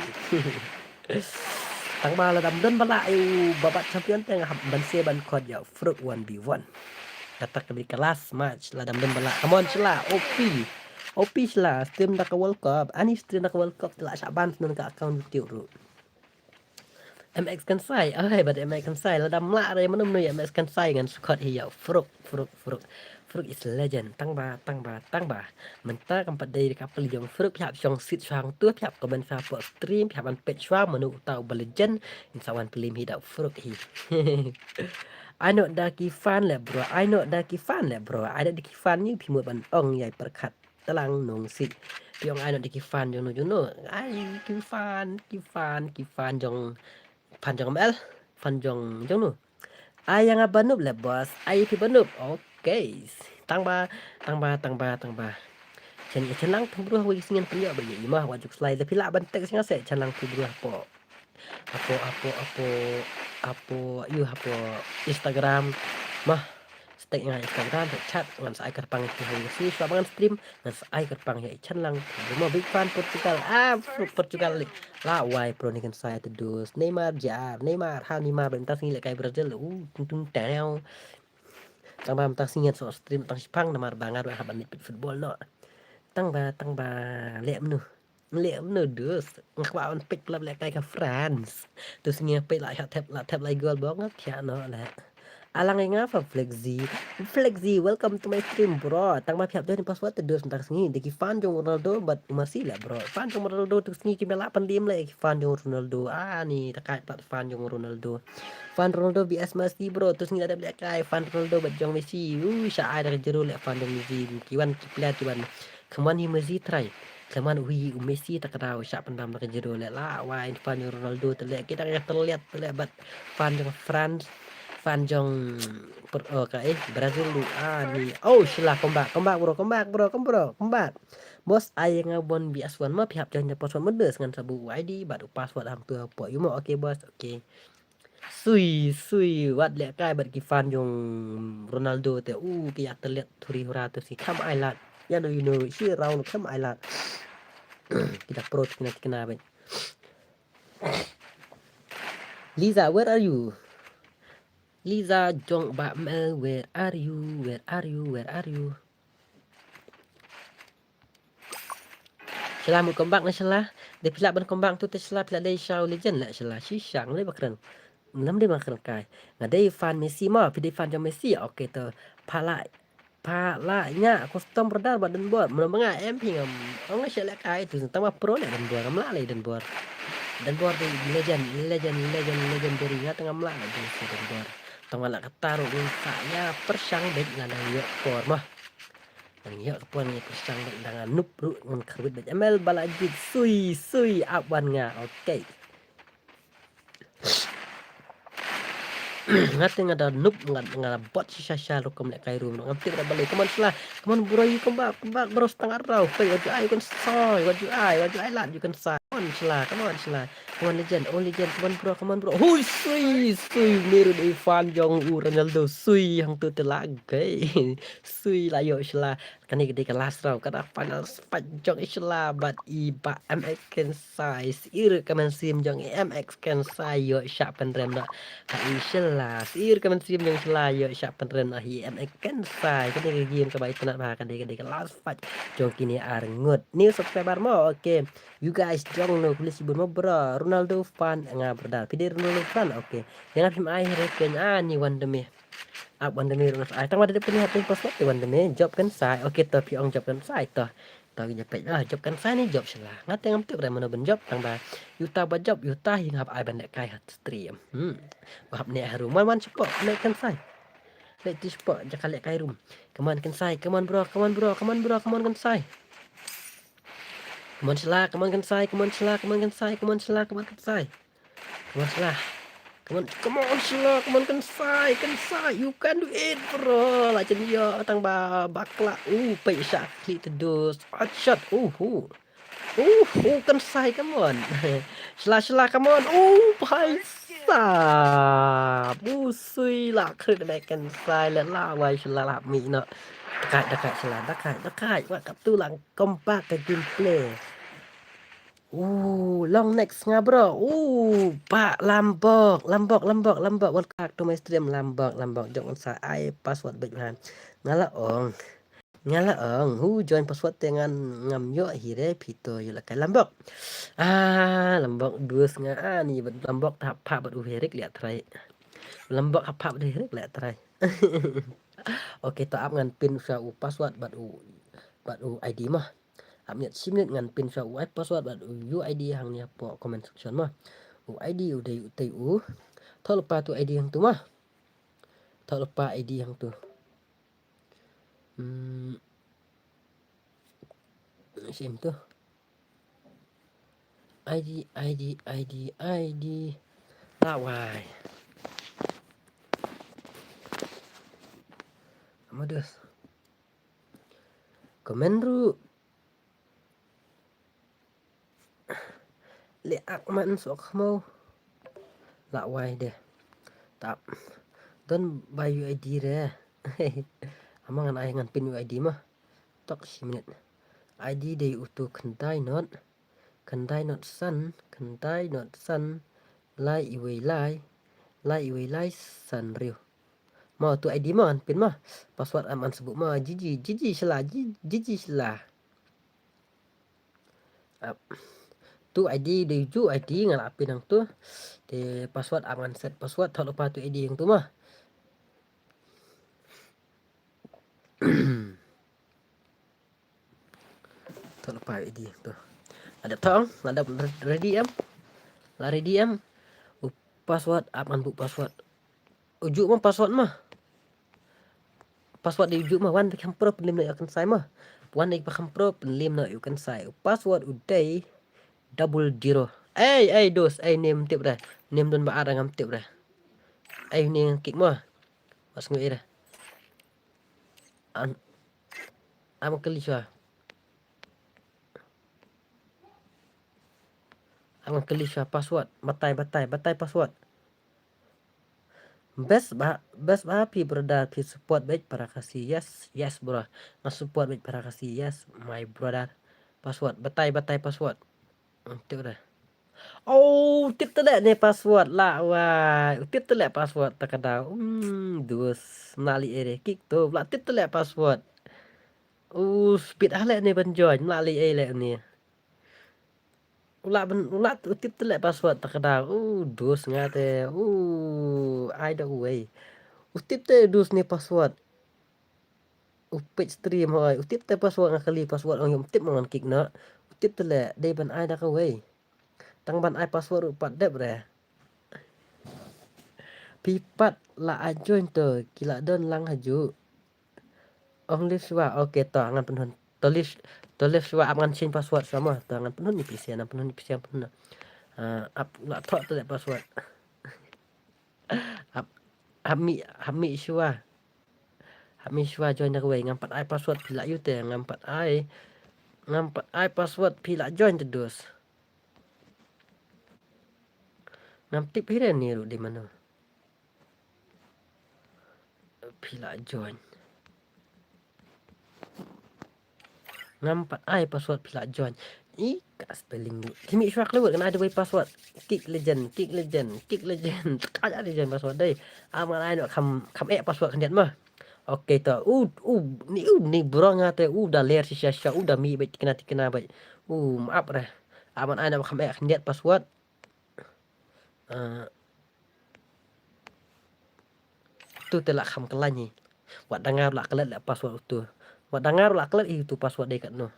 Tang ba lada ym don ba lah ïa u ba bat champion te nga hap ban se ban khot ïa u Fruk one v one. Kata ka dei ka last match lada ym don ba lah. Come on shala, O P. Official la stream da ka World Cup. Ani stream da ka World Cup te la shah ban shen ka account YouTube ruh. M X Kensai, oi, bad M X Kensai, lada mlah re mano mano ïa M X Kensai ngan sukot hi ïa Fruk, Fruk, Fruk. Fruk is legend, tang ba, tang ba, tang ba. Mynta kam pat dei ka peli jong Fruk, phi hap shong sit shong tu, phi hap comment sha pok stream, phi hap ban peit shwa mano uta uba legend, in sa wan peli hi da Fruk hi. Ai noh da ki fan le bro, ai noh da ki fan le bro, ai noh da ki fan ni phi mut ban ong ïa pyrkhat. Tlang nong si. Phi ong ai noh da ki fan jong no jong no. Ai ki fan, ki fan, ki fan jong, fan jong M L, fan jong jong no. Ai ïa nga banup le boss, ai phi banup. Okay. Tang ba, tang ba, tang ba, tang ba. Chen chen lang phi bro, wei singen phi ïoh ba ïa i mah wa juk slai da phi lah ban text nga se chen lang phi bro po. Apo, apo, apo, apo, yu apo Instagram. Mah, stek nga Instagram, te chat, ngan sa ai kyrpang ïa phi ha wi ka sngi, shuwa ba ngan stream, ngan sa ai kyrpang ïa i Chan Lang. Mo big fan Portugal, ah, Portugal. La wai pro ni kan sa ïa te dus. Neymar, J R, Neymar, ha Neymar, ba mynta sngi lehkai Brazil. Uh, tung tung tau. Tang ba mynta sngi ngan sa stream tang shipang namar ba nga ruh hap ban leit peit football noh. Tang ba, tang ba, leh mano. Leh mano dus. Nga kwah ban peit pla lehkai ka France. Tu sngi nga peit la shah thep, la thep la gol ba nga thiah noh leh. Alang ïa nga fa Flexi. Flexi, welcome to my stream bro. Tang ba phi hap join password te dus mynta sngi. Da ki fan jong Ronaldo bad Messi leh bro. Fan jong Ronaldo tu sngi ki mela pan lim leh ki fan jong Ronaldo. Ah ni ta kai plat fan jong Ronaldo. Fan Ronaldo V S Messi bro. Tu sngi la dep lehkai fan Ronaldo bad jong Messi. Uh, sha ai da ka jero leh fan jong Messi. Ki wan ki player ki wan. Khlem wan hi Messi trai. Khlem wan hi u Messi ta ka daw shah pyndam da ka jero leh la wai fan jong Ronaldo te leh kita ka terliat te leh bad fan jong France fan jong per, oh, ka eh Brazil lu ah ni. Oh, sila come back, come back bro, come back bro, come bro, come back. Boss ai nga bon B S one ma phi hap join da password mode ngan sa buh I D bad u password hangtu hapoh. Yu mo, okay boss, okay. Sui, sui, wat lehkai bad ki fan jong Ronaldo te. U, ki ïa telet thuri hura tu si. Kham ai lad. Ya no, you know, shi round kham ai lad. Kita pro tikna tikna bad. Liza, where are you? Liza jong ba M L, where are you? Where are you? Where are you? Shala mut comeback na shala. Dei phi lah ban comeback tu te shala phi lah dei shaw legend lah shala. Shisha nga dei ba kren. Ngam dei ba kren kai. Nga dei fan Messi ma, phi dei fan jong Messi. Okay to. Pha lah, pha lah nya custom radar ba Denbor. Mano ba nga em phi ngam. Ong nga shala kai tu tang ba pro le Denbor. Ngam lah le Denbor. Denbor dei legend, legend, legend, legendary nga tang ngam lah le Denbor. Tang ba lah kata ruh ngin sa ïa pyrshang bad nga dang ïoh por ma. Nang ïoh ka por ngi pyrshang bad dang nup ruh ngan kyrwit bad M L Balajied sui sui ap wan nga. Okay. Nga te nga da nup nga nga da bot shisha sha rukom lehkai room ngam tip da balei. Come on shala. Come on bro, you come back, come back bro, stang arau. Hey, what you ai, you can say, what you ai, what you ai lad, you can say. Come on shala, come on shala. Come on legend, oh legend, come on bro, come on bro. Hui sui sui miru dei fan jong u Ronaldo sui hangtu te la gay. Sui la ïoh shala. Kane ka dei ka last round, ka da final fight jong i shala bad i ba M X Kensai. Sir ka mynsiem jong i M X Kensai ïoh shah pynrem noh ha i shala. Sir ka mynsiem jong shala ïoh shah pynrem noh ha i M X Kensai. Kane ka game kaba itynnat bha, ka dei ka dei ka last fight jong kine ar ngut. New subscriber mo, okay. You guys jong no, please bun mo bro. Ronaldo fan nga brother. Phi dei Ronaldo fan, okay. Jangan phim ai hire ken ani wan demi. Ap wan demi ruh ai tang wan demi hapin pas wat wan demi job kan sai. Okay to phi ong job kan sai to. To gi japet ah job kan sai ni job shala. Nga te ngam tip re mano ban job tang ba. Yuta ba job yuta hi ngap ai ban lehkai ha stream. Hmm. Ba hap ne haru man man chepo ne kan sai. Le ti chepo jaka lehkai room. Come on kan sai, come on bro, come on bro, come on bro, come on kan sai. Come on shala, come on kan sai, come on shala, come on kan sai, come on shala, come on kan sai. Come on shala. Come on, come on shala, come on kan sai, kan sai. You can do it bro. La chen yo tang ba bakla. U pei sha klik tedus. Hot shot. Uhu. Uhu kan sai, come on. Shala shala, come on. U pai sa. U sui la klik de kan sai le la wai shala la mi no. Dakai dakai shala dakai dakai. Wa kap tu lang kompak ka gameplay. Uh, long next nga bro. Uh, pa lambok, lambok, lambok, lambok. Welcome to my stream lambok, lambok. Jong sa ai password baik man. Nga la ong. Nga la ong, hu join password te ngan ngam ïoh hi re, phi to ïoh la kai Lambok. Ah, Lambok dus nga ani bad Lambok ta hap pha bad u Herik leh trai. Lambok hap pha bad u Herik leh trai. Okay, to ap ngan pin sha u password bad u, bad u I D ma. Ap miet shi minit ngan pin sha u ai password bad u I D hangne hapoh comment section ma. U I D u dei u tei u. Thoh lypa tu I D hangtu ma. Thoh lypa I D hangtu. Hmm. Shim tu. I D, I D, I D, I D. Lawai. Amadus. Comment ruh. Le ak man sok mo. Lawai de. Tap. Don ba U I D re. Ama ngan ai ngan pin U I D ma. Tok shi minit. I D dei utu khyndai not. Khyndai not san, khyndai not san. Lai iwei lai. Lai iwei lai san riu. Ma tu I D ma ngan pin ma. Password am an sebut ma. Jiji, jiji sela, ji-, jiji sela. Ap. Tu I D dei ju I D ngan la pin hangtu. Te password am ngan set password thoh lypa tu I D hangtu ma. Thoh lypa I D tu. Ada thong, ada ready em. La ready em. U password ap ngan buh password. Uju ma password ma. Password dei uju ma wan te kham pro pynlim na ïa kan sai ma. Wan dei pa kham pro pynlim na ïa kan sai. U password u dei double zero. Ei, ei, dos, ei, nym tip re. Nym don ba ar ngam tip re. Ei, nym kick ma. Mas ngui re. An, am kali sha. Am kali sha password. Batai, batai, batai password. Best ba, best ba phi brother phi support bad para Khasi. Yes, yes bro. Nga support bad para Khasi. Yes, my brother. Password. Batai, batai password. Hmm, tip re. Oh, tip tele ne password la wai. Tip tele password ta ka daw. Hmm, dus. Mla li ere kik tu. Mla tip tele password. Uh, speed ah le ne ban join. Mla li ere ne. Ula ban, ula tu tip tele password ta ka daw. Uh, dus nga te. Uh, ai da uwei. U tip te dus ne password. U page stream hoi. U tip te password nga kali password ong yom tip mo ngan kik na. U tip tele dei ban ai da kawei. Tang ban ai password u pat dep re. Pi pat la ai join to ki la don lang haju. Ong live shuwa. Okay to ngan pynhun. To live, to live shuwa ap ngan change password shuwa mo. To ngan pynhun ni P C ngan pynhun ni P C ngan pynhun. Ah, ap la thoh tele password. Hap, hap mih, hap mih shuwa. Hap mih shuwa join da kawei. Ngam pat ai password phi la ïu te. Ngam pat ai. Ngam pat ai password phi la join te dus. Ngam tip hi re ni ruh di mano. Phi la join. Ngam pat ai password phi la join. I ka spelling ni. Kimi shuwa kle word kan ai dawei password. Kick Legend, Kick Legend, Kick Legend. Ka ja di join password dei. Am ngan ai no kham, kham eh password khyndiat ma. Okay to. U, u, ni, u, ni bro nga te u da ler shisha shisha u da mi bad tikna tikna bad. U, maaf re. Am ngan ai no kham eh khyndiat password. Ah. Tu te la kham khlaiñ hi. Wat da nga la klet le password utu. Wat da nga la klet hi utu password dei katno.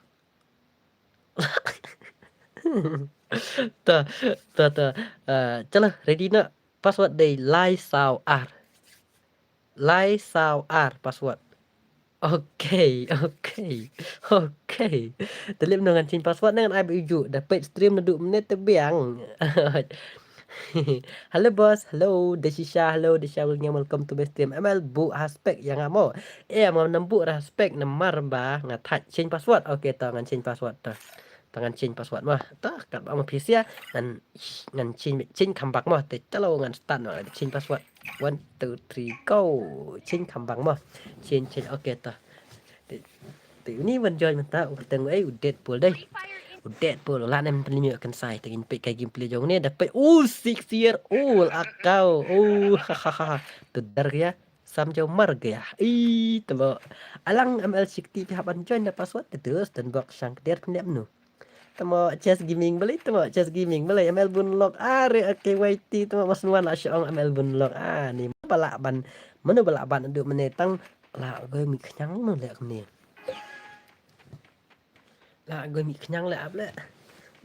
Ta, ta, ta. Ah, chalo, ready na. Password dei lai saw ar. Lai saw ar password. Okay, okay, okay. Te lip no ngan change password ngan ai ba uju. Da page stream naduh minit te biang. Hello boss, hello Deshisha, hello Deshisha William, welcome to my stream. M L bu haspek ïa nga mo. Eh, ma nam bu haspek namar ba nga thait change password. Okay, to ngan change password to. To ngan change password mo. To kat ba ma P C ngan, ngan change, change kham bak mo. Te chalo ngan start mo, change password. One, two, three, go. Change kham bak mo. Change, change. Okay to. Te, te uni ban join mynta u kyrteng u ei u Deadpool dei. U Deadpool la nem pynlim ïa kan sai te ngin peit ka gameplay jong ne da peit u six year old akau. U ha ha ha. Tu dar ya. Sam jaw mar gaya. Ih, tamo. Alang M L sixty phi hap ban join da password te dus dan bok shang kder phi nep nu. Tamo Chess Gaming balei, tamo Chess Gaming balei, M L Bunlok. Are, okay, Y T, tamo mas nuan la shong M L Bunlok. Ah, ni ba lah ban. Mano ba lah ban du mane tang la goi mi khñiang no lek ni. La goi mi khñiang le ap le.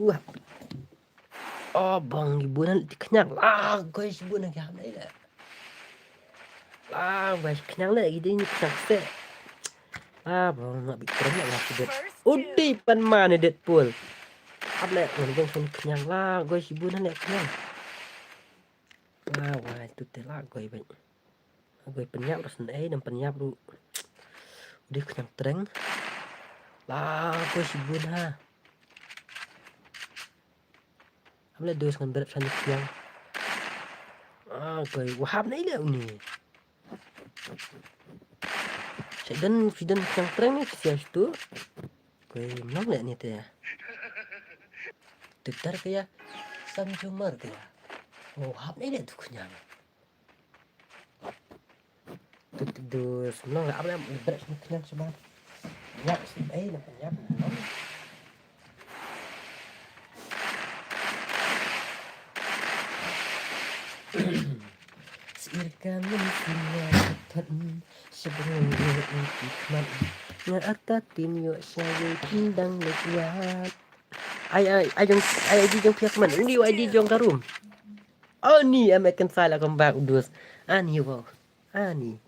Wah. Oh, bang ibu nan ti khñiang. La goi ibu nan ki ham le. La goi khñiang le, ide ni khñiang se. La bang nak bi kren la ti det. Udi pan ma ne Deadpool. Ap le ngan bang sun khñiang la goi ibu nan le khñiang. La wai tu te la goi bai. Goi pynïap ras ne ei, dang pynïap ru. Udi khñiang treng. La goi shibun ha. Am le dos ngan bret shani khñiang. Ah, goi wahap ne ei le uni. Sidan, sidan khñiang treng ne sia situ. Goi mnong le ni te. Tutar kaya. Sam jumar kaya. Wahap ne ei le tu khñiang. Tu, tu, tu, semnang lah, apa, bret semnang sebab. Nyap, eh, nampak nyap, nampak. Sirka min sina thot, sebelum ini khmat. Nga arta tin yo shawi tindang lek wat. Ai, ai, ai, jong, ai, ai, di jong pia khmat. Ini, ai, di jong karum. Oh, ni, am, I can say, like, come back, dus. Ani, wow. Ani.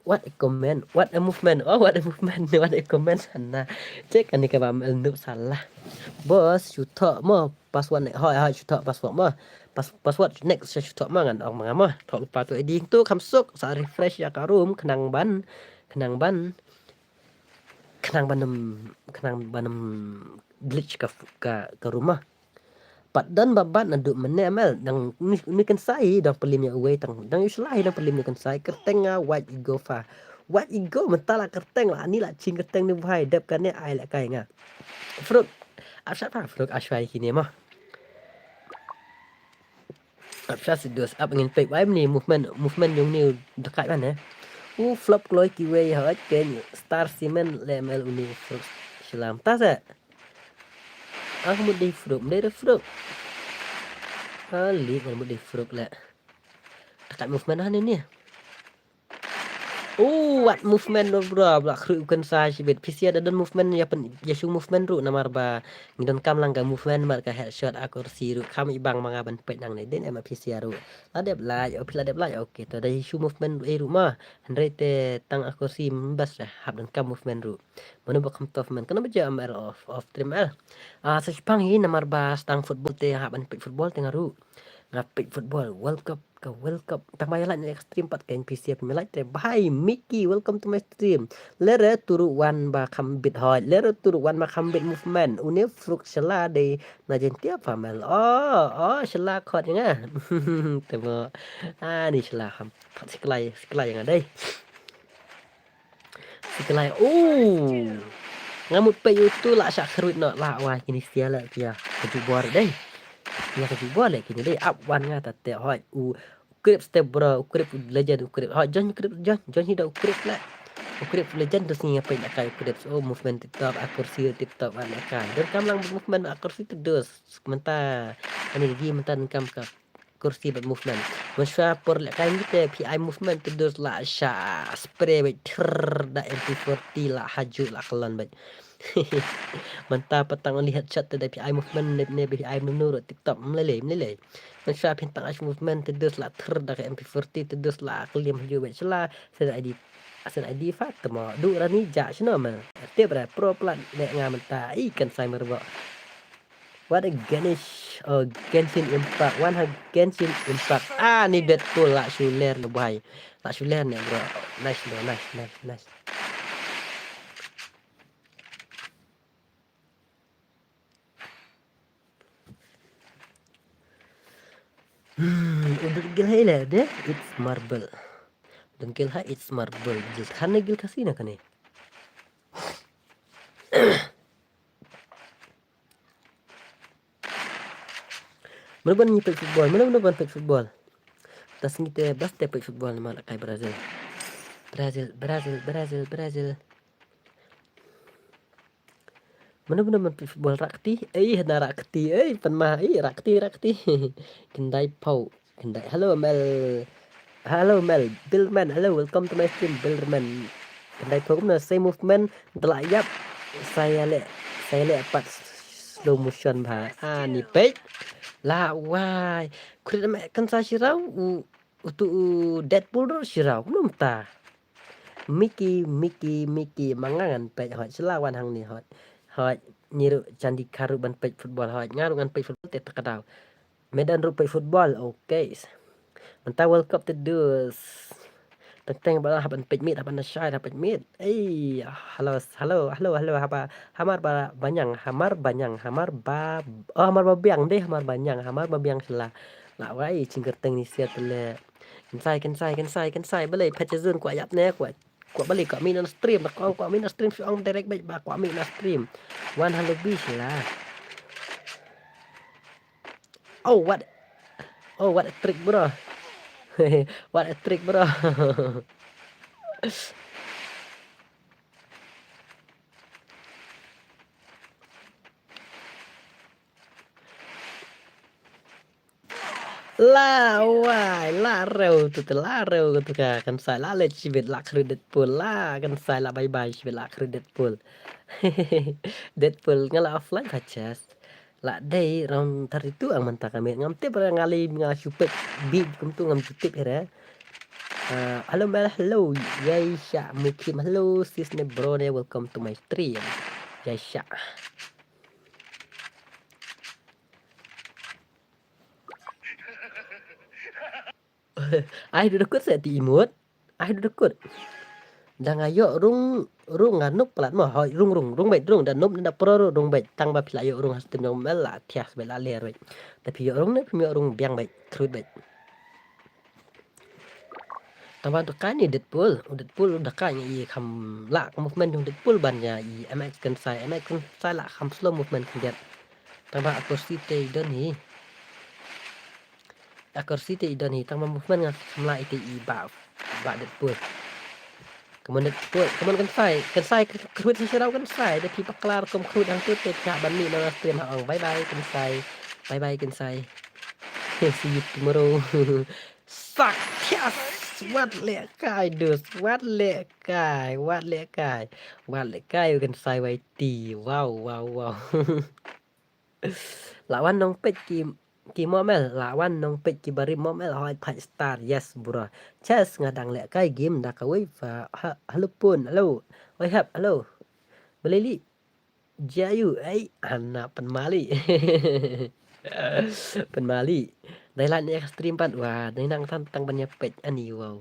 What a comment. What a movement. Oh, what a movement. What a comment. Sana. Check ani ka bam el nuk salah. Boss, shu thok mo. Password next. Hoi, hoi, shu thok password mo. Pas, password next, shu thok mo ngan ong manga mo. Thok lupa tu I D tu kam suk. Sa refresh ya ka room. Khnang ban. Khnang ban. Khnang ban em, khnang ban em glitch ka, ka, ka room mo. Pat don ba bat naduh mynne mel dang ni, ni kynsai dang pynlem ïa uwei tang dang ïa u shlai dang pynlem ni kynsai kyrteng nga White Eagle fa. White Eagle mynta la kyrteng la ni la ching kyrteng ni bhai dep kane ai la kai nga. Fruk. Ap sha pa Fruk ashwai kine mo. Ap sha si dos ap ngin pek bai ni movement movement jong ni dekat ban eh. U flop kloi kiwei ha ken star simen le mel uni Fruk. Slam ta sa. Ang mut dei Fruk, mut dei Fruk. Ali ngan mut dei Fruk le. Dekat movement ha ni ni. Oh, what movement no bro, bro khru kan sa shibit. P C R da don movement ïa pen ïa shu movement ruh namar ba ngi don kam lang ka movement mar ka headshot akursi ruh kam i bang manga ban peit nang ne den ema P C R ruh. La dep lai, oh phi la dep lai, okay to da ïa shu movement ruh ei ruh ma. Hynrei te tang akursi mbas hap don kam movement ruh. Mano ba kham tough man. Kano ba jia M L off, off stream L. Ah, sa shipang hi namar ba stang football te hap ban peit football te nga ruh. Nga peit football World Cup ka World Cup. Tang ba ïa like ne stream pat ka N P C F me like te bhai Mickey, welcome to my stream. Lere turu wan ba kham bit hoi. Lere turu wan ba kham bit movement. Une Fruk shala dei na jentia pamel. Oh, oh shala khot nga. Temo. Ah ni shala kham. Pat siklai, siklai nga dei. Siklai. Oh. Nga mut peit utu la sha khrwit no la wa kini sia la kia. Ka jubor dei. Ïa ka jubor le kini dei ap wan nga ta te hoi u Crips te bro, u Crips legend u Crips. Hoi join Crips join, join hi da u Crips le. U Crips legend tu sngi nga peit la kai u Crips. Oh movement tip top, akursi tip top la kai. Dur kam lang movement akursi tu dus. Mynta ani gi mynta kam ka kursi bad movement. Mynshuwa por lehkai ngi te P I movement te dus la sha spray bad thrrr da M P forty la haju la khlon bad. Mynta patang only headshot te da P I movement ne ne P I menu ro tip top mlele mlele. Mynshuwa phin tang ash movement te dus la thrrr da ka M P forty te dus la klim haju bad shla sen I D sen I D fat temo du rani ja shino mel. Tip ra pro plat ne nga mynta i kan sai merbo. What a Ganesh, oh, Genshin Impact. One ha Genshin Impact. Ah, ni bet tu la shuler le bhai. La shuler ne bro. Nice bro, nice, nice, nice. Hmm, udah gil hai le de, it's marble. Dengkil ha it's marble. Gil kane gil kasina kane. Mano ban ngi peit football, mano mano ban peit football. Tas ngi te bas te peit football namar la kai Brazil. Brazil, Brazil, Brazil, Brazil. Mano mano man football, Rakti? Ei, na Rakti, ei, pan ma, ei, Rakti, Rakti. Kendai pau, kendai. Hello Mel. Hello Mel. Bilderman, hello, welcome to my stream, Bilderman. Kendai pau kumno, same movement, da la yap. Sa ïaleh, sa ïaleh pat slow motion bha. Ah, ni peit. La wai. Khurit me kan sa shiraw u, utu u Deadpool ro shiraw. Kumno mynta? Miki, Miki, Miki, ma nga ngan peit hoi, sla wan hangne hoi. Hoi, ngi ruh chan di kharu ban peit football hoi, nga ruh ngan peit football te ta ka daw. Medan ruh peit football, okay. Mynta World Cup te dus. Teng teng ba hap ban peit miet, hap ban shai, hap peit miet. Ei, hello, hello, hello, hello, haba, hamar ba banyang, hamar banyang, hamar ba, oh, hamar ba biang deh, hamar banyang, hamar ba biang sla. La wai, chingkyrteng ni sia tele. Kensai, kensai, kensai, kensai. Balei phet jazun kwah ïap ne kwah, kwah balei kwah mih na stream. Ba kwah, kwah mih na stream shu ong direct beit ba kwah mih na stream. Wan halo bis lah. Oh, what? Oh, what a trick, bro. What a trick, bro. La wai, la rew tu, tu la rew tu ka, kan sai la leh shibit la khrut Deadpool la, kan sai la bye bye shibit la khrut Deadpool. Deadpool nga la offline ka chest. La dei round thirty-two ang mynta ka miet, ngam tip re nga li nga shu peit beat kumtu ngam shu tip re. Ah, hello Mel, hello. Yai sha Mukim, hello sis ne bro ne, welcome to my stream. Yai sha. Ai du da kut se ti imut. Ai du da kut. Da nga ïoh rung, rung nga nup palat mo. Hoi, rung, rung, rung beit, rung da nup da pro rung beit. Tang ba phi la ïoh rung ha stream jong Mel la thiah beit la ler beit. Da phi ïoh rung ne phi ïoh rung biang beit, khrut beit. Tang ba da kai ni Deadpool, u Deadpool da kai ni i kham lah ka movement jong Deadpool ban ïa i M X Kensai, M X Kensai lah kham slow movement khyndiat. Tang ba akor si te i don hi. Akor si te i don hi, tang ba movement nga kham lah i te i ba, ba Deadpool. Come on Deadpool, come on Kensai, Kensai khrut si sharau Kensai, da phi bakla rukom khrut hangtu te phi hap ban mih na stream ha ong. Bye bye Kensai. Bye bye Kensai. See you tomorrow. Sak thias. Wat leh kai dus. Wat leh kai. Wat leh kai. Wat leh kai u Kensai Y T. Wow, wow, wow. La wan nong peit ki, ki mo Mel. La wan nong peit ki barim mo Mel. Hoi five star. Yes, bro. Chess nga dang leh kai game da kawei fa. Ha, hello pun. Hello. Oi hap. Hello. Balei li. Jayu, ai, hana pynmali. Pynmali. Dai lait ne stream pat wa, dai nang tan tang ban ïa peit ani wow.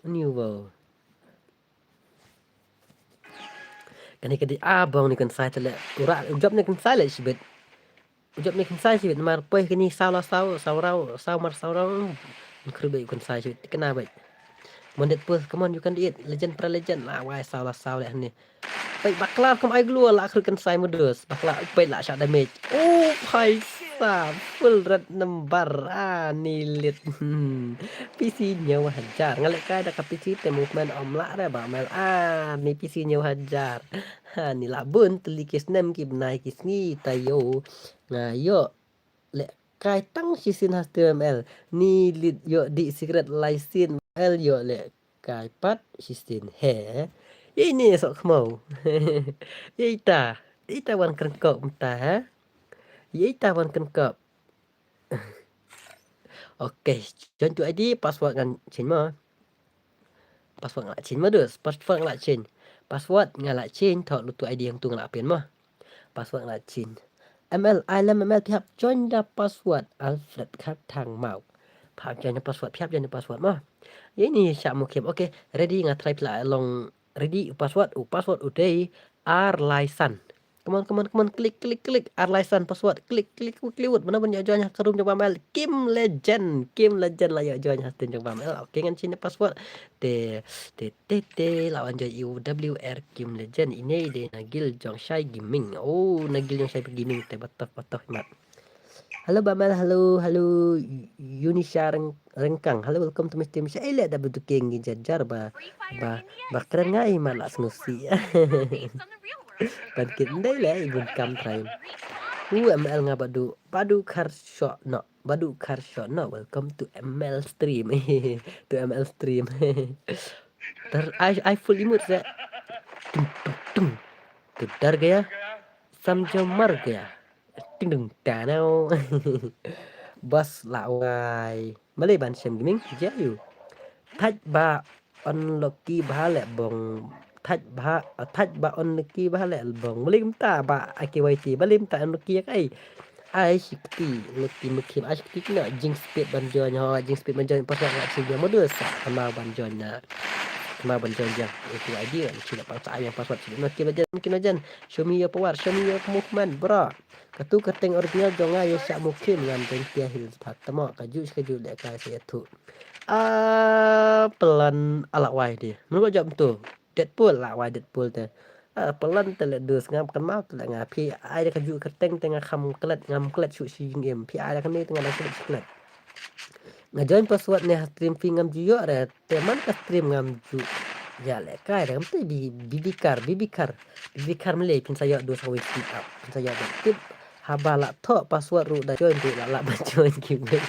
Ani wow. Kane ka dei abong ni Kensai te leh. U ra, u jop ni Kensai leh shibit. U jop ni Kensai shibit, namar poi kini saw la saw, saw raw, saw mar saw raw. Khrut beit u Kensai shibit, kena beit. Come on Deadpool, come on, you can do it. Legend pra legend. La wai saw la saw leh ni. Peit bakla kum ai glue la khrut Kensai mudus. Bakla peit la shah damage. Oh, bhai sahab, full red number. Ah, ni lit. Hmm. P C hynñiew hajar. Nga leh kai da ka P C te movement ym lah re ba Mel. Ah, ni P C hynñiew hajar. Ha, ni la bun tylli ki snem ki bnai ki sngi taïew. Nga ïoh leh kai tang shisien ha stream Mel. Ni lit ïoh dih secret lai sien Mel ïoh leh kai pat shisien he. Ïa ini sok khmau. Ïa ita. Ita wan kren kop mynta ha. Ïa ita wan kren kop. Okay, join to I D, password ngan change mo. Password nga la change mo dus. Password nga la change. Password nga la change, thok lutu I D hangtu nga la pin mo. Password nga la change. M L, I love M L, phi hap join da password. Alfred Kharthang Mau. Phi hap join da password, phi hap join da password mo. Ïa ini sha Mukim. Okay, ready nga try phi la long ready u password, u password u dei ar lai san. Come on, come on, come on, klik, klik, klik, ar lai san password, klik, klik, klik, klik, mano ban ïoh join ha ka room jong Bamel, Kim Legend, Kim Legend la ïoh join ha stream jong Bamel, okay, ngan change password, te, te, te, te, la wan join U W R Kim Legend, ine dei na guild Jongshai Gaming, oh, na guild Jongshai Gaming, te batoh, batoh, mat. Hello Bamal, hello, hello Yunisha Reng-, Rengkang. Hello, welcome to my stream. Sha ile da beduking ngi jar jar ba ba ba kren ngai ma la sngewsih. Ban kit ndai le ibun kam trai. U M L nga badu badu kar shot no. Badu kar shot no. Welcome to M L stream. To M L stream. Tar ai ai full emote se. Tung tung tung. Tudar gaya. Samjamar gaya. Ting dung tanau. Bas la wai. Malay ban shem gaming jayu. Thaj ba unlucky ba le bong. Thaj ba thaj ba unlucky ba le bong. Malay mta ba aki wai ti. Malay mta unlucky ya kai. Ai shikti lucky mukim ai shikti kina jing speed ban join ho jing speed ban join pas la sing dia modus sa kena ban join na. Kena ban join jang itu idea. Kina pang sa yang password sini mukim aja mukim aja. Show me your power, show me your movement, bro. Katu kerteng original jong nga ya syak mukim ngan deng tia hil pat tamo kaju kaju leh kai sa ya tu. Ah, pelan ala wai dia. Menurut jawab tu. Deadpool la wai Deadpool te. Ah, pelan te le dus ngam kan mau te le nga phi ai da kaju kerteng te nga kham klet ngam klet shu shi jing em. Phi ai da kan ni te nga da klet shi klet. Nga join password ne ha stream phi ngam ju yo re. Te man ka stream ngam ju ya le kai re ngam te bi bibikar bibikar bibikar mele phin sa yo dus ha wai speed up phin sa yo da tip haba la tho password ru da join ru la la ba join ki wei.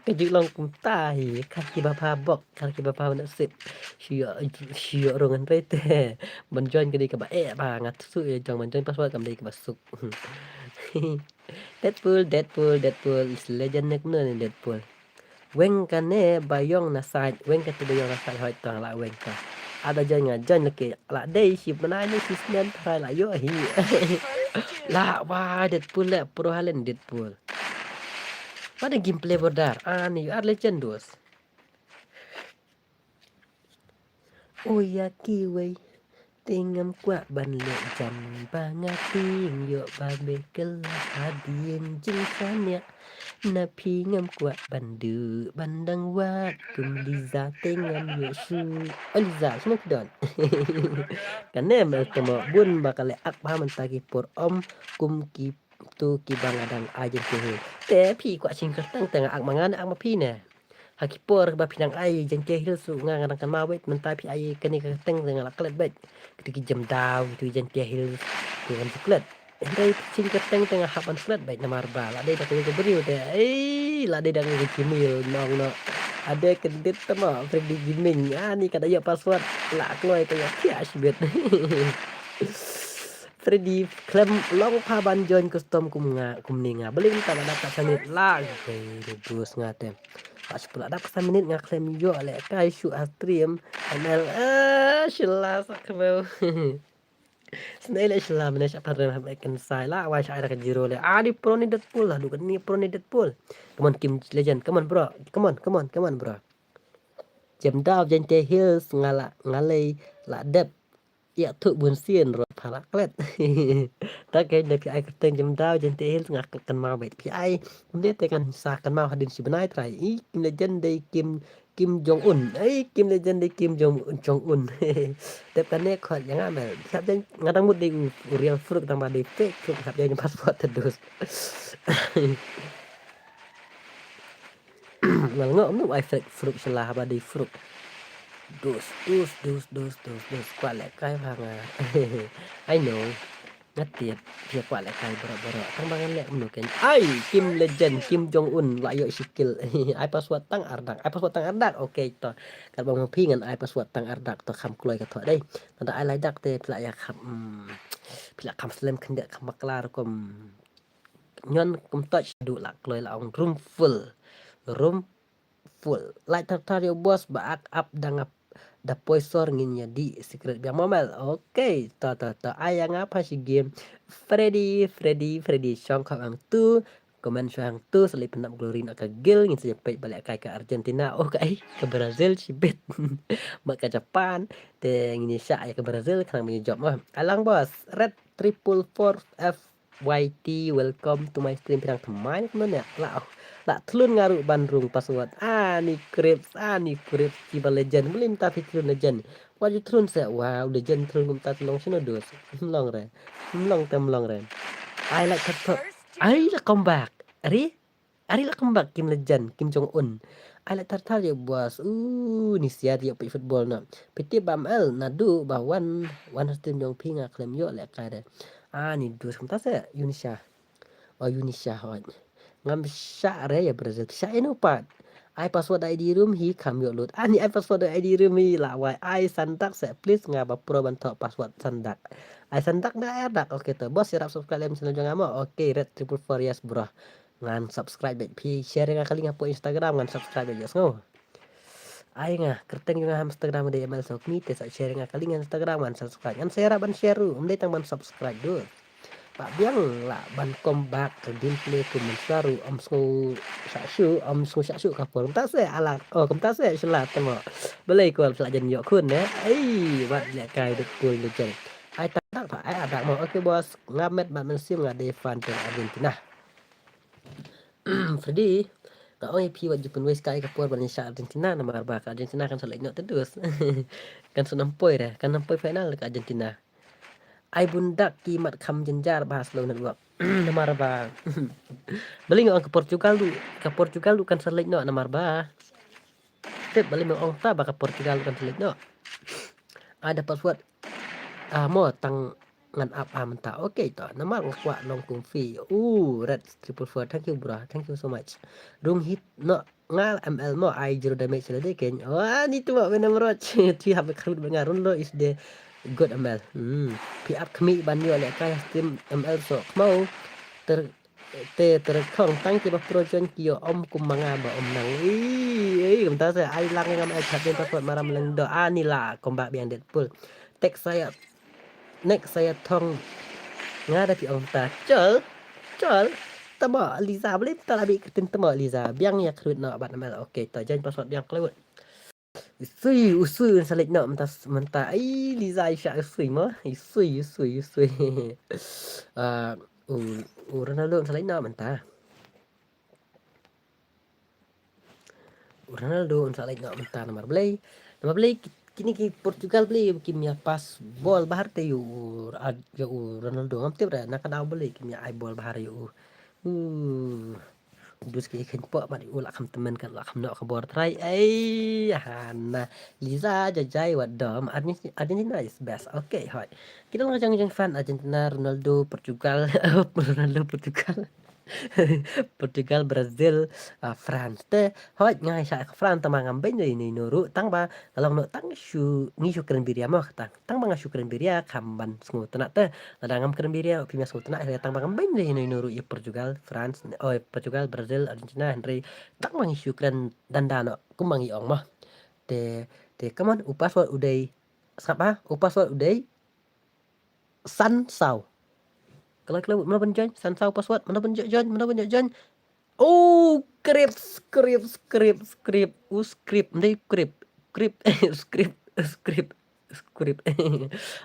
Ka ju long kumta hi kar ki ba pha bok kar ki ba pha na sip. Shu yo shu yo rong an re te ban join ka dei ka ba eh ba nga tu su jong ban join password kam dei ka ba suk. Deadpool Deadpool Deadpool is legend ne kumno ne Deadpool. Weng kane ba yong na side weng kate ba yong na side hoi tang la weng ka. Ada join nga join leke la dei shi bnai ne shi snem trai la yo hi. La wa Deadpool le pro halen Deadpool. What a gameplay brother. Ani you are legend dos. Oya kiwei. Te ngam kwah ban leh jan ba nga tieng ïoh ba bekel hadien jingshaniah. Na phi ngam kwah ban duh ban dang wad kum Liza te ngam ïoh shuh. Oh Liza, shano ki don? Kane mel temo bun ba ka leh ak ba mynta ki por om kum ki tu ki ba nga dang ai jin ki hi. Te phi kwah shim kyrteng te nga ak ma nga ne ak ma phi ne. Ha ki por ba phi nang ai Jaintia Hills nga nga dang kynmaw beit mynta phi ai kane ka kyrteng nga la klet beit. Kitu ki Jamdaw kitu ki Jaintia Hills ki ngan ju klet. Hynrei phi shin kyrteng te nga hap ban klet beit namar ba la dei da ka briew te ei la dei da ka Gmail nong no. Ade kyndit te ma Freddy Gaming ani ka da ïoh password la kloi ka ïoh thiah shibit. Freddy khlem long pha ban join custom kum nga kum ni nga. Beli minta la dap ka sa minit la gai rubus nga te. Pas pula dap ka sa minit nga khlem ïoh leh kai shu ha stream. M L eh shila sa kebeu. Snei leh shila mene sha padrem ha ken sai la wai sha ai da ka zero leh. Adi pro ni Deadpool la du ka ni pro ni Deadpool. Come on Kim Legend, come on bro. Come on, come on, come on bro. Jamdaw Jaintia Hills nga la nga lei la dep. Ïa tu bun sien ro pha la klet. Ta ke da phi ai kyrteng Jamdaw Jaintia Hills nga klet kynmaw beit phi ai. Ym dei te kan sa kynmaw hadien shi bnai trai. I Kim Legend dei Kim Kim Jong Un. Ai Kim Legend dei Kim Jong Jong Un. Dep kane khot ïa nga mel. Phi hap jan nga dang mut dei u real Fruk tang ba dei fake Fruk hap jan password te dus. Ngal ngo mnu ai fake Fruk shala haba dei Fruk. Dus dus dus dus dus dus kwah leh kai bha nga. I know. Nga tip phi kwah leh kai bro bro. Tang ba ngan leh mnu ken. Ai Kim Legend Kim Jong Un la ïoh shi kill. Ai password tang ardak. Ai password tang ardak. Okay to. Kat ba ma phi ngan ai password tang ardak to kham kloi ka thoh dei. Ngan da ai lai dak te phi la ïa kham. Phi la kham slem khyndiat kham bakla rukom. Nyon kum toch du la kloi la ong room full. Room full. Like thar thar yo boss ba ak ap dang ap da poi sor ngin ïa di secret biang momel. Okay, to to to ai ïa nga pha shi game. Freddy Freddy Freddy shong khong ang tu. Comment shong ang tu sali penap glory na ka gil ngin sa peit balik kai ka Argentina. Oh ka ai ka Brazil shibit. Mak ka Japan te ngin ïa sha ïa ka Brazil khang ngin jop mah. Alang boss red triple four F Y T, welcome to my stream. Pirang thymmai ne kumno ne? La, la thlun nga ruh ban rung password. Ani Crips, ani Crips kiba legend. Muli mynta phi thlun legend. Wa ju thlun se, wow, legend thlun kumta thlun shano dus. Mlong re. Mlong te mlong re. Ai la khat thot. Ai la comeback. Ari? Ari la come back Kim Legend, Kim Jong Un. Ai la thar thar ïa boss. Uh, ni siat ïa peit football na. Peit ba M L naduh ba wan wan stream jong phi nga khlem ïoh lehkai re. Ah, ni dus kumta se Unisha. Oh, Unisha hoi. Ngam shah re ïa Brazil. Shah eno pat. Ai password I D room hi kham ïoh lut. Ani ai password I D room hi la wai. Ai sandak se please nga ba pro ban thoh password sandak. Ai sandak na ai dak. Okay to boss, ïarap subscribe lem channel jong nga mo. Okay, Red triple four, yes bro. Ngan subscribe bad phi share nga ka link hapoh Instagram, ngan subscribe bad ïa sngew. Ai nga kyrteng jong nga ha Instagram dei M L Sokmi, te sa share nga ka link ha Instagram, ngan subscribe. Ngan share ban share ruh, ym dei tang ban subscribe duh. Ba biang lah ban come back ka gameplay kum mynta ruh, ym sngew shah shuh, ym sngew shah shuh ka por. Kumta se ala, oh kumta se shala temo. Balei ko la jan ïoh khun ne? Ai, wat lehkai Deadpool Legend. Ai tak tak ai adak mo. Okay boss, nga met bad mynsiem nga dei fan jong Argentina. Freddy, nga ong ïa phi wat ju pynwei skai ka por ban ïa shah Argentina namar ba ka Argentina kan sa leit noh tedus. Kan sa nang poi re, kan nang poi final ka Argentina. Ai bun dak ki mat kham jynjar ba slow network. Namar ba balei nga ong ka Portugal du, ka Portugal du kan sa leit noh namar ba. Tip balei nga ong ta ba ka Portugal du kan sa leit noh. Ai da password. Ah, mo tang ngan ap ah mynta. Okay to. Namar nga kwah long kum phi. Uh, Red triple four. Thank you bro. Thank you so much. Room hit no nga M L mo ai zero damage la dei kein. Wah, ni tu mo Venom Roach. Three half recruit ba nga Ronaldo is the good M L. Hmm. Phi ap khmih ban ïoh lehkai stream M L so khmau. Ter te terkhong tang ki ba pro join ki ïoh om kum ma nga ba om nang. Ui, ui, kumta se ai lang ngam ai khat den ta sot maram leng do. Ani la komba biang Deadpool. Tek saya Next saya thong. Nga da phi ong ta. Chol. Chol. Tamo Liza beli ta la bi kyrteng tamo Liza. Biang ïa khrut no bad M L. Okay, to jan password biang khlawut. Usui, usui sa leit no mynta mynta. Ai Liza isha usui mo. Usui, usui, usui. Ah, u u Ronaldo sa leit no mynta. U Ronaldo un sa leit noh mynta namar balei? Namar balei ki-, kine ki Portugal balei kim ïa pass bol bahar te ïa u, ïa u Ronaldo, ngam tip re na ka daw balei kim ïa ai bol bahar ïa u. Uh. Dus ki khein pok mat ïa u la kham tymmen kan la kham noh ka bor trai. Ai hana Liza jajai wat dom Argentina, Argentina is best. Okay hoi. Kita lang jang jang fan Argentina, Ronaldo, Portugal. Ronaldo Portugal. Portugal, Brazil, ah, France. Te hoi nga shah ka France tang ba ngam beiñ ïa ino ino ruh tang ba nga long noh tang shu ngi shu kren biria mo tang. Tang ba nga shu kren biria kham ban sngewtynnat te. Lada ngam kren biria phi mia sngewtynnat tang ba ngam beiñ ïa ino ino ruh ïa Portugal, France, oh, Portugal, Brazil, Argentina, hynrei tang ba ngi shu kren danda noh kumba ngi ong mo. Te, te come on, u password u dei sngap ha, u password u dei San Sao. Kalau kalau mano ban join San Sao password, mano ban join, mano ban join. Oh, script, script, script, script. U script, mano script, script, script, script, script.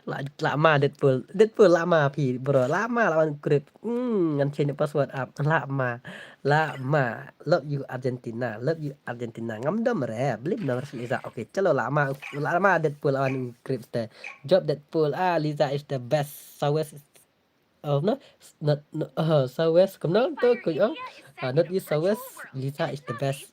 La la ma Deadpool, Deadpool la ma phi bro, la ma la wan script. Hmm, ngan change password up. La ma. La ma, love you Argentina, love you Argentina. Ngam dom re, blim dom re Liza. Okay, chalo la ma, la ma Deadpool awan u script te. Job Deadpool, ah Liza is the best. Southwest, oh no, not no, oh, Southwest. Kumno to ko ong. Ah, not is Southwest. Liza is the best.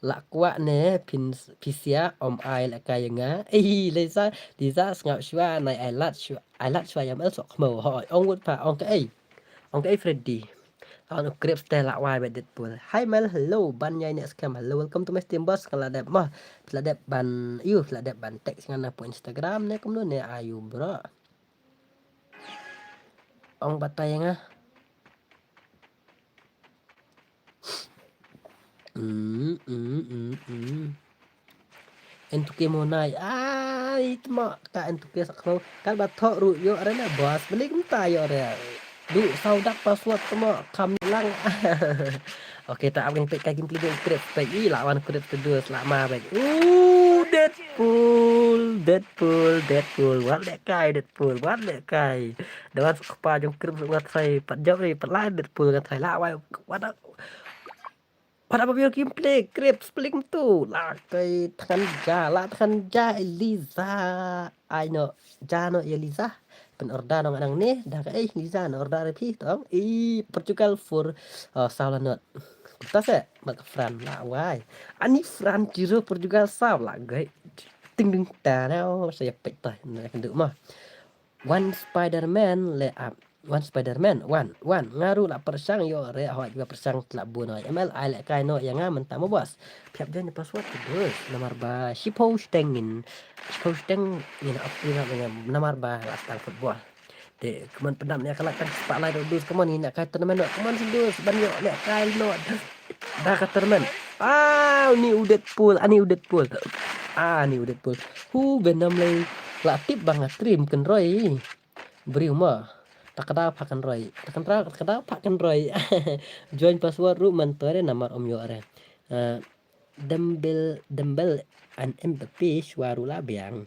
La kwah ne pin pisia om ai la kai nga. Eh Liza, Liza sngap shwa nai ai lat shwa, ai lat shwa yam el sok mo. Hoi, ong wut pa ong ka ei. Ong ka ei Freddy. An u Crips te la wai bad Deadpool. Hi Mel, hello. Ban ïai ne scam. Hello, welcome to my stream boss. Ka la dep mah. La dep ban, yu, la dep ban text ngan na po Instagram ne kumno ne ayu bro. Ong batai nga. Mm, mm, mm, mm. Entuke mo nai. Ai, tma ka entuke sak khlo. Kan ba tho ru yo are na boss. Beli kumta yo are. Du sau dak password tma kam lang. Okay, ta abang pek kai gameplay ding Crips pek. Ih, lawan Crips kedua selama pek. Uh, Deadpool, Deadpool, Deadpool. Wat dek kai Deadpool, wat dek kai. Dewan sekepa jong Crips ngan try pat jop ni, pat lain Deadpool ngan try lah wai. Wat dak. Wat dak ba biar gameplay Crips pelik tu. Lah kai tangan ja, lah tangan ja Eliza. Ai no, ja no Eliza. Pyn order nong anang ne da ka ei Liza na order phi tong i Portugal for uh, saw la not. Kumta se bad ka France la wai. Ani France zero Portugal saw la gai. Ting ding ta na sa ya pek tai na kan du ma. One Spider-Man le ap. One Spider-Man, one, one. Nga ruh la pyrshang ïoh re hoi ba pyrshang la bun hoi. M L ai lehkai noh ïa nga mynta mo boss. Phi hap join password tu dus. Namar ba shiphew shiteng ngin. Shiphew shiteng ngin ap namar ba la stang football. Te kemon pyndam ne ka la tang spotlight dus kemon ngin lehkai tournament noh. Kemon si dus ban ïoh lehkai noh. Da ka tournament. Ah, ni u Deadpool, ani u Deadpool. Ah, ni u Deadpool. Hu Venom lei la tip ba nga trim kynroi. Briew mo. Ta ka daw pha kynroi. Ta ka daw, ta ka daw pha kynroi. Join password ruh man to re namar ym ïoh re. Eh, Dembel, Dembel an Mbappe shuwa ruh la biang.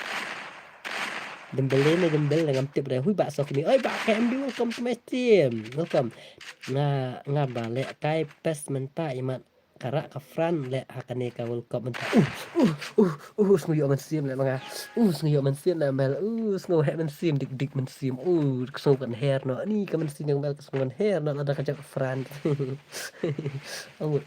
Dembele ne Dembel ne ngam tip re. Hui ba sok ni. Oi ba K M B, welcome to my stream. Welcome. Nga, nga ba lehkai pes mynta imat ka rah ka France leh ha kane ka World Cup mynta. Uh, uh, uh, uh, sngew ïoh mynsiem leh ma nga. Uh, sngew ïoh mynsiem leh M L. Uh, sngew heh mynsiem dik dik mynsiem. Uh, ka sngew kan her noh. Ni ka mynsiem jong M L ka sngew kan her noh lada ka jop ka France. Oh.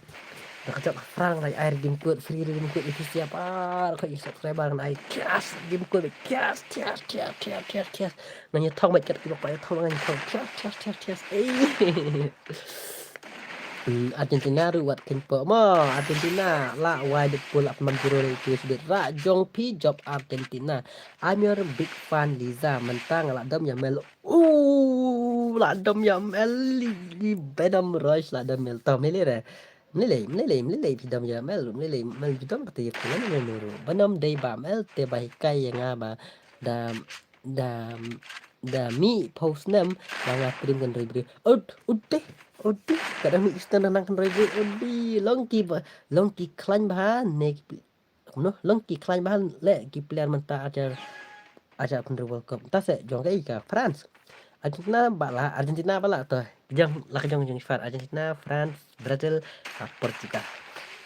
Da ka jop ka France lai ai redeem code, free redeem code ïa phi siap ar ka subscriber kan ai cash redeem code cash cash cash cash cash cash. Ngan ïa thong bad kat ki bok ïa thong ngan ïa thong cash cash cash cash. Ei. Hmm, Argentina ruh wat kynpoh mo Argentina la wai dep pul ap man juro le tu sibit ra jong phi jop Argentina. I'm your big fan Liza, mentang la dom ïa M L. Uh, la dom ïa M L li, li Venom Rush la dom M L tom li re. Mlei mlei mlei phi dom ïa M L, mlei M L phi dom kata ïa phi la ne nuru. Venom dei ba M L te ba hikai ïa nga ba da da da mi phew snem ba nga trim kan roi briew. Ud, ud te, ud te. Ka da mi snem nang kan roi briew. Ud di long ki ba, long ki khlaiñ bha ne ki pli-, kumno, long ki khlaiñ bha le ki player mynta ajar, ajar pynriew World Cup. Ta se jong ka i ka France. Argentina ba la, Argentina ba la to. Jong la ka jong jong Far Argentina, France, Brazil, ah, Portugal.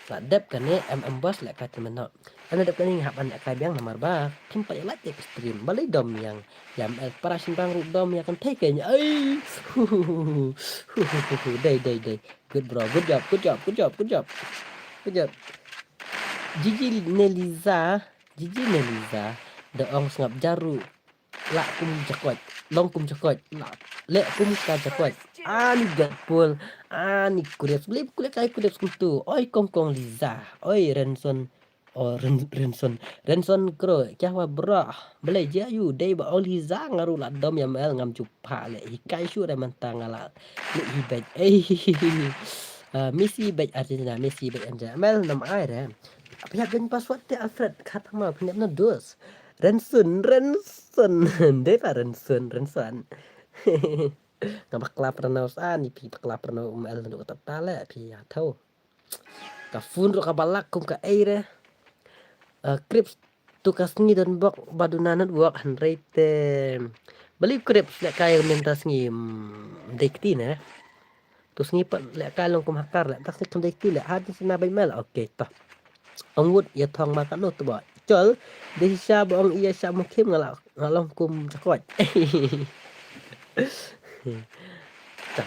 La dep kane M M Boss le ka temen no. Ana dep kane hap an le ka biang namar ba. Kim pa la te stream. Ba le dom yang. Yam el para shin bang ru dom ya kan te ke. Ai. Dei dei dei. Good bro. Good job. Good job. Good job. Good job. Good job. Gigi ne Liza. Gigi ne Liza. Da ong sngap jaru. La kum jakoit, long kum jakoit, la le kum ka jakoit. Ani Deadpool, ani Krebs, beli kule kai Krebs kum tu. Oi kong kong Liza, oi Renson, oh Ren, Renson, Renson Kro, kya hua bro? Beli jia yu dei ba ong Liza ngaru la dom ya mel ngam jupa le hikai shu re mantang ala le hi bej. Eh, Messi bej Argentina, Messi bej Argentina. Mel nam ai re. Apa ya ben password te Alfred khat ma pynep na dos. Rensun, Rensun. Dei pa Rensun, Rensun. Nga bakla pernah usan, ipi bakla pernah um el nuk tap tale, pi ya tau. Ka phone ro ka balak kum ka ei re. Eh, Crips tu ka sngi don bok baduna network hynrei te. Beli Crips le kai mynta sngi, mm, dei kti ne. Tu sngi pat le kai long kum hakar le. Tak sngi kum dei kti le. Hadin sina bai mel. Okay, to. Ong wut ya thong ma ka no tu ba. Chol, de sha ba ong iya sha mukim ngala, ngalong kum jakot. Ta.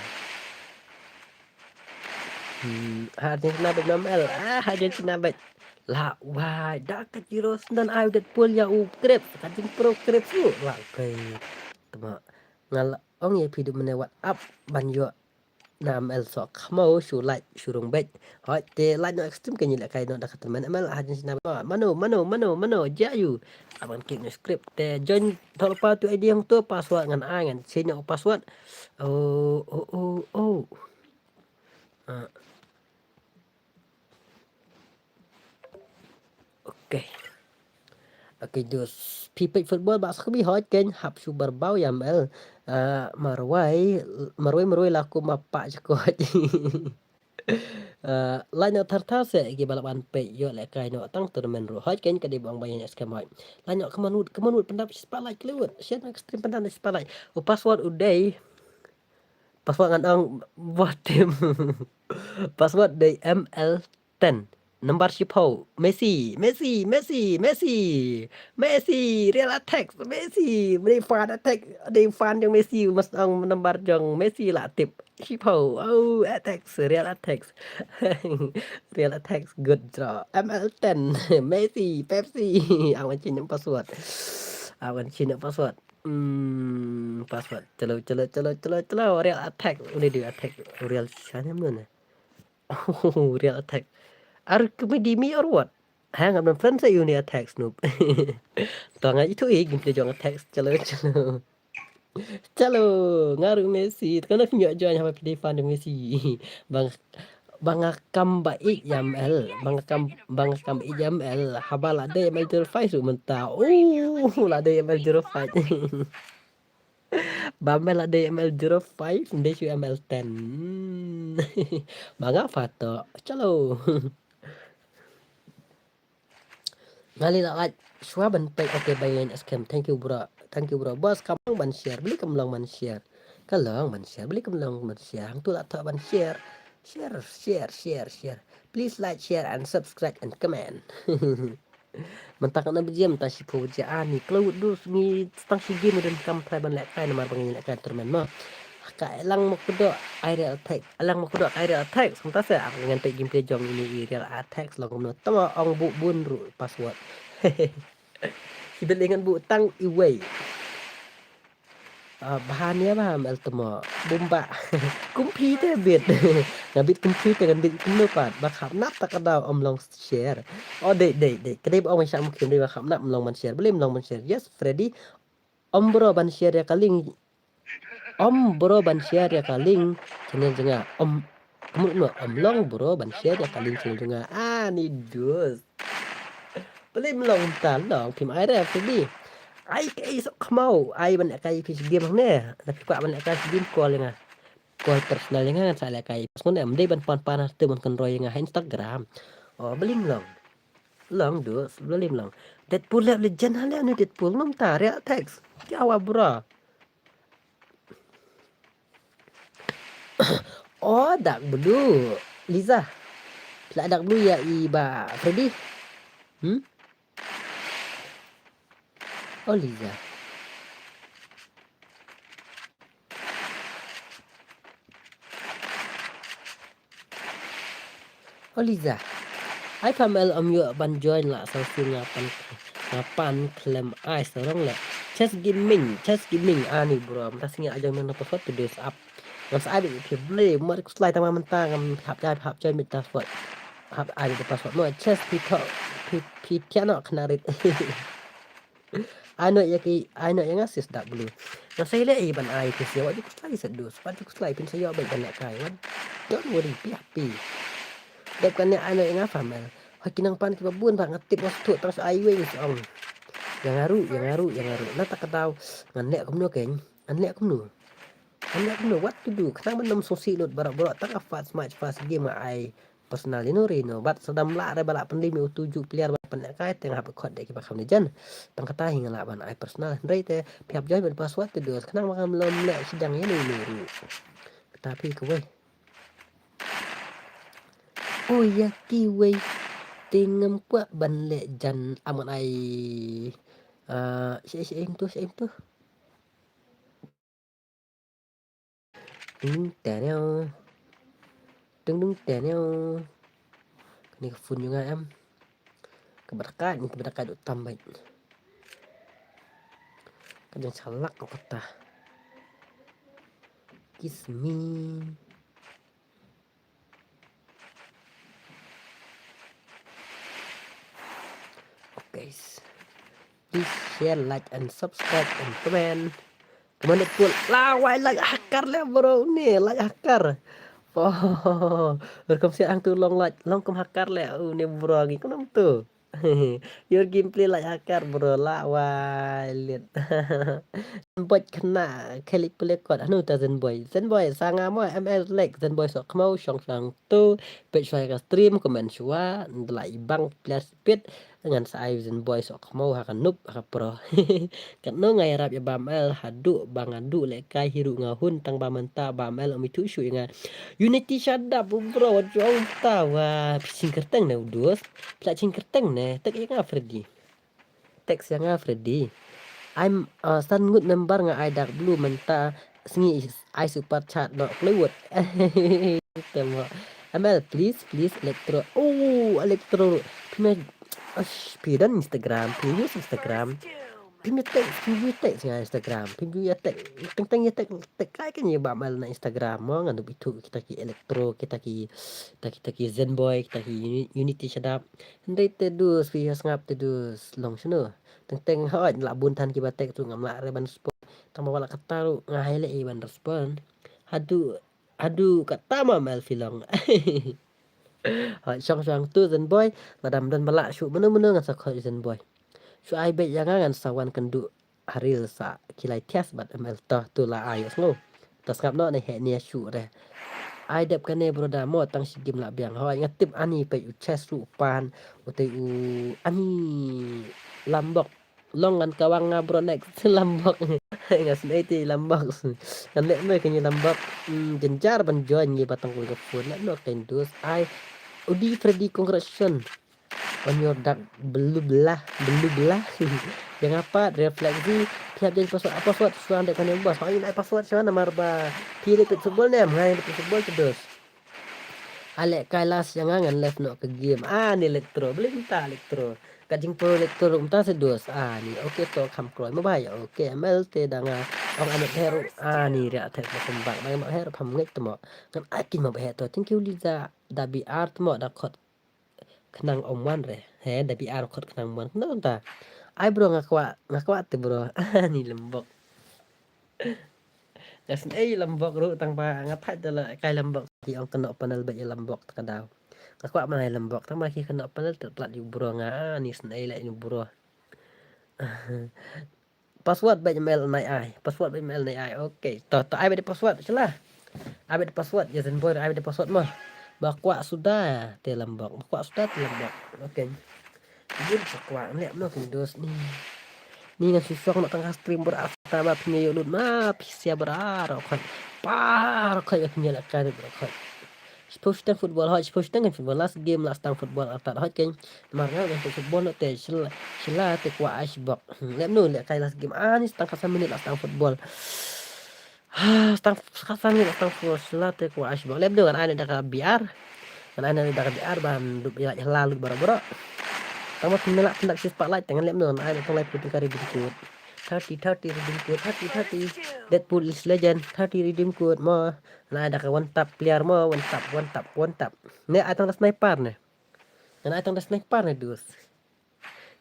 Hmm, Argentina bet nomel. Ah, Argentina bet. La, wai, da ka jiro sendan ai udet pul ya u Crips. Ka jing pro Crips u. La, kai. Tama. Ngala, ong ya pidu mene what up. Ban yo. Na M L sok khmau shu like shu rung bej. Hoi te like no extreme ke nyi le kai no da ka temen M L ha jin sina. Mano, mano, mano, mano, ja yu. Aban kik no script te join thol pa tu I D hong tu password ngan ai ngan change no password. Oh, oh, oh, oh. Ah. Okay. Okay, dus phi peit football ba sa kbi hoi ken hap shu barbau ya M L. Ah, marwai, marwai, marwai laku mapa jakot. Ah, lain thar thar se ki balap an peit yo le kai no tang tournament ru. Hoi ken ka di bang bayan S K hoi. Lain kamanut, kamanut pendap spotlight kelut. Sian extreme pendap spotlight. U password u dei. Password ngan ong buat tim. Password dei M L ten. Number shiphew. Messi, Messi, Messi, Messi. Messi, Real Attacks, Messi. Dei fan Attack, dei fan jong Messi, mas ong number jong Messi la tip. Shiphew. Oh, Attacks, Real Attacks. Real Attacks, good draw. M L ten, Messi, Pepsi. Awan chin password. Awan chin password. Hmm, password. Chalo, chalo, chalo, chalo, chalo. Real Attack. Udah di Attack. Real siapa mana? Real Attack. Are you kidding me or what? Hang on, friend, saya uni Attack, noob. Tang aja itu, eh, gameplay jong Attack. Chalo, chalo. Chalo, nga ruh Messi. Kano phi ïoh join haba phi dei fan jong Messi. Bang, bang nga kam ba ïeit ïa M L. Bang nga kam, bang nga kam ba ïeit ïa M L. Haba la dei M L zero five ruh mynta. Oh, la dei M L zero five. Ba M L la dei M L zero five, ym dei shuh M L ten. Ba nga pha to. Chalo. Nga leh la like shuwa ban peit. Okay, bye, S K M. Thank you, bro. Thank you, bro. Boss, kam long ban share. Balei kam long ban share? Ka long ban share. Balei kam long ban share? Hangtu la thoh ban share. Share, share, share, share. Please like, share and subscribe and comment. Mynta katno baje? Mynta shiphew baje. Ani kloi, du sngi tang shi game, u donkam trai ban lehkai namar ba ngi lehkai tournament mo. Ka Alang Mokdok, Aerial Attack. Alang Mokdok, Aerial Attack. Mynta sa, ah, ngan peit gameplay jong ine i Real Attack long kumno. Tang ong buh bun ruh password. Ki bit lei ngan buh tang iwei. Ah, bha nia bha M L temo. Bumba. Kumpi te bit. Nga bit kumpi te ngan bit kumno pat. Ba khap nap ta ka daw ym long share. Oh, dei, dei, dei. Ka dei ba ong sha mukhim dei ba khap nap ym long ban share. Balei ym long ban share? Yes, Freddy. Ym bro ban share ïa ka link. Ym bro ban share ïa ka link channel jong nga. Ym, kumno, ym long bro ban share ïa ka link channel jong nga. Ani dus. Balei ym long mynta? Long, phim ai re, Freddy. Ai kaei sohkhmaw, ai ban lehkai phi shi game hangne. Lada phi kwah ban lehkai shi game, call ïa nga. Call personal ïa nga, ngan sa lehkai. Pas ngan em dei ban pan pan ha te ban kynroi ïa nga ha Instagram. Oh, balei ym long? Long dus, balei ym long? Deadpool leh legend ha leh ne Deadpool, ngam ta Real Attacks. Ki awa bro. Oh, Dark Blue. Liza. Phi la Dark Blue ïa i bah Freddy? Hmm? Oh, Liza. Oh, Liza. Ai pha M L ym ïoh ban join la, sa shu nga pan, nga pan khlem ai sarong leh. Chess Gaming, Chess Gaming, ani bro. Mynta sngi ai jong nang password, today's up. Ngam sa ai beit phi, balei, mar khuslai tang ma mynta ngam hap jai, hap join beit password. Hap ai beit password mo, Chess phi tho, phi, phi thiah noh khynnah rit. Ai noh ïa ki, ai noh ïa nga sis Dark Blue. Nga sa leh ei ban ai phi sha, wat ju khuslai sa dus, wat ju khuslai, phin sa ïoh beit ban lehkai, wat. Don't worry, be happy. Dep kane ai noh ïa nga pha M L. Hoi ki nang pan kiba bun ba nga tip nga sngewthuh tang shu ai wei ngi sa ong. Ïa nga ruh, ïa nga ruh, ïa nga ruh. Na ta ka daw ngan leh kumno keiñ? Ngan leh kumno? Ngan leh kumno? What to do? Khnang ban ym sngewsih lut baroh baroh, tang ka first match first game nga ai personal ïa no re no. Bad sa dam lah re ba lah pynlip ïa utu u juh player ba pynlehkai te nga hap khot da kiba kham ne jan. Tang kata hi nga lah ban ai personal. Hynrei te phi hap join bad password te dos. Khnang ba ngam lom leh shidang ïa no ïa no ruh. Kata phi kawei. Oh, ïa kiwei te ngam kwah ban leh jan, am ngan ai. Ah, shaei shaei to, shaei to. Ding ding daniel. Ding ding daniel. Kane ka phone jong nga em. Ka bad ka, ni ka bad ka duk tam bait. Ka jang shalak ko kata. Kiss me. Okay. Please share, like and subscribe and comment. Comment pul. La wai, like hacker le bro ne, like hacker. Oh, rukom siat hangtu long like, long kum hacker le. Oh, ne bro ngi kumno tu. Your gameplay like hacker bro, la wai lit. Zenboy kena khelik pule kot. Hanu ta Zenboy? Zenboy sanga mo M S like. Zenboy sok khmau shong shong tu. Pet shwai ka stream, comment shwa. Ndla ibang plus pit. Ngan sa ai Zen Boy sok khmau ha ka nup ha ka pro. Katno nga ïarap ïa Bam L haduh ba nga duh lehkai hi ruh nga hun tang ba mynta Bam L um ithuh shuh ïa nga. Unity shut up bro, wat jong ta wa phi ching kyrteng ne u dos. Phi la ching kyrteng ne, text ïa nga Freddy. Text ïa nga Freddy. I'm uh, san ngut member nga ai dak blue mynta sngi ai super chat no Playwood. Temo. M L please please Electro. Oh Electro. Phi me Ash, phi don Instagram, phi use Instagram. Phi me text, phi me text nga Instagram. Phi me ïa text, teng teng ïa text, text kai kan ïa Bam L na Instagram mo ngan dup ithuh kita ki Electro, kita ki kita kita ki Zen Boy, kita ki Uni- Unity shut up. Hynrei te dus phi ïa sngap te dus long shano. Teng teng hoi la bun than kiba text ruh ngam lah re ban respond. Tang ba wat la kata ruh nga hai leh ban respond. Haduh haduh kata ma M L phi long. Hoi shong shong tu Zen Boy, lada ym don ba lah shuh mano mano ngan sa khot Zen Boy. Shu ai beit ïa nga ngan sa wan kynduh ha reel sa ki lai thias bad M L to tu la ai ïa sngew. To sngap noh ne heh ne shuh re. Ai dep kane bro da mo tang shi game la biang. Hoi nga tip ani peit u chest ruh pan u te u ani lambok. Long ngan kawang nga bro next lambok. Nga snei te lambok. Ngan leh noi kane lambok. Hmm, jynjar ban join ngi ba tang ka phone leh noi kane dus ai. Udi Freddy congratulations on your dark blue blah blue blah. Yang apa refleksi tiap jadi password password suan dek kane bos. Ai nai password suan namar ba phi leh pet football ne ngai pet football te dus. Ale Kailas ïa nga ngan left noh ka game. Ah ni Electro, beli mynta Electro. Ka jingpro Electro mynta se dos. Ah ni okay to kham kloi ma bai. Okay M L te da nga ong anet heru. Ah ni ria tet ma kumbak. Bai ma heru pham ngek temo. Ngan akin ma bai to. Thank you Liza. Da B R temo da khot khnang om wan re. He da B R khot khnang wan. Khnang ta. Ai bro nga kwah, nga kwah te bro. Ah ni lembok. Nga snei lambok ruh tang ba nga thait da la kai lambok ki ong kano panel ba ïa lambok ta ka daw. Nga kwah ban ai lambok tang ba ki kano panel te plat ïa u bro nga ni snei la ïa u bro. Password ba email nai ai. Password ba email nai ai. Okay. To to ai ba de password shala. Ai ba de password ïa Zen Boy ai ba de password mo. Ba kwah suda te lambok. Ba kwah suda te lambok. Okay. Yin sa kwah leh no kin dos ni. Ni ngan shu shong noh tang ka stream bra ta ba phi ïoh lut ma phi sia bra ro khot. Pa ro khot ïa phi ïa la ka ro khot. Shu stang football hot, shu stang football last game last tang football atat hot ken. Mar nga ngan football no te shila shila te kwah ai shibok. Leh no leh kai last game ani stang ka sa minute last tang football. Stang ka sa minute last tang football shila te kwah ai shibok. Leh no ngan ai ne da ka B R. Ngan ai ne da ka B R ban dup ïa la lut bra bra. Tang ma phi me la pyndak shi spotlight tang leh no ngan ai ne tang lai pyndak ka redeem code. Thirty thirty redeem code thirty thirty. Deadpool is legend thirty redeem code mo. Ngan ai da ka one tap player mo one tap one tap one tap. Ne ai tang da sniper ne. Ngan ai tang da sniper ne dus.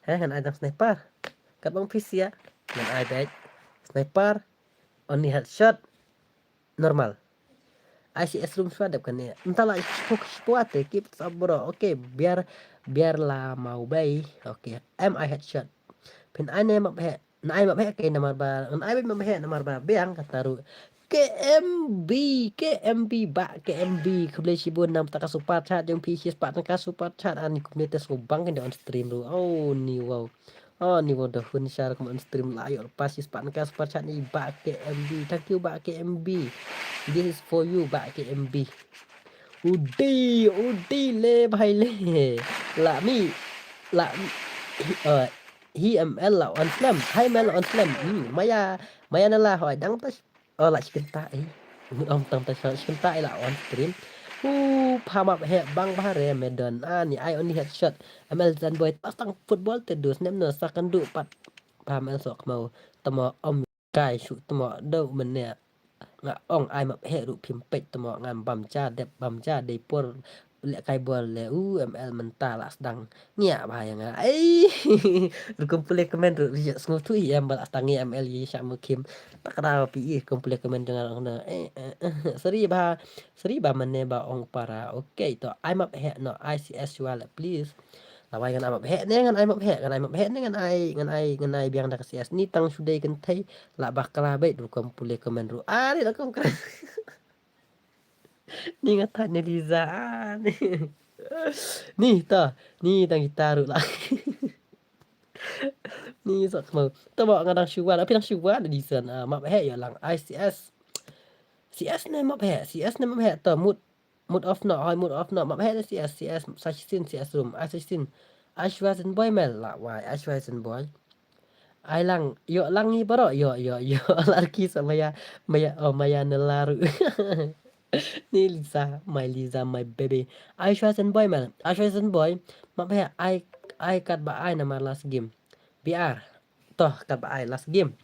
He ngan ai tang sniper. Kat bang phi sia. Ngan ai beit. Sniper. Only headshot. Normal. I C S room shuwa dep kane. Entah lah shpuk shpua te keep up bro. Okay biar biar la mau bai. Okay. M I headshot. Phin ai ne map he. Ngan ai map he ke namar ba ngan ai map he namar ba biang kata ruh. K M B, K M B ba K M B khublei shibun namar ka super chat jong phi shi spah tang ka super chat ani kumne te sngewbang kan on stream ruh. Oh ni wow. Oh ni wow da hun shar kum on stream la ayo lepas shi spah tang ka super chat ni ba K M B. Thank you ba K M B. This is for you ba K M B. Udi udi le bhai le. La mi la mi. Hi M L la on slem. Hi M L la on slem. Hmm, maya maya na la hoi dang ta. Oh la chicken ta eh. Mut om tang ta shon chicken ta eh la on stream. Hu pha map he bang bha re me don. Ah ni ai only headshot. M L Zen Boy ta stang football te dus nem no sa kan du pat. Pha M L sok mau. Tamo om kai shu tamo do men ne. Nga ong ai map he ruh phim peit tamo ngan bam ja dep bam ja dei por. Leh kai bol le u M L mynta la sdang ngia bha ïa nga. Ei rukum pule kmen ruh ri sngewthuh ïa em ba la sdang ngia M L ïa sha mukhim. Tak da pi i rukum pule kmen jong nga na. Seri ba seri ba mane ba ong para. Okay to ai map he no I C S shuwa le please. Lawai ngan ai map he ne ngan ai map he ngan ai map he ne ngan ai ngan ai ngan ai biang da ka C S ni tang shu dei kynthei la bakla beit rukum pule kmen ruh. Ani rukum kren. Ni nga thait ne Liza ani. Ni ta ni tang kita ruh la. Ni sok mo. To mo nga dang shuwa, api dang shuwa da disen. Ah, map he yo lang. I C S. C S ne map he, C S ne map he. To mut mut off no, hoi mut off no. Map he da C S, C S sa shisien, C S room. Ai sa shisien. Ai shwa sen boy mel la wai, ai shwa sen boy. Ai lang, yo lang ni baro, yo yo yo. Larki sa maya, maya, oh maya ne laru. Ni Lisa, my Lisa, my baby. Ai shwa sen boy mel, ai shwa sen boy. Map he ai, ai kat ba ai namar last game. B R. Toh kat ba ai last game.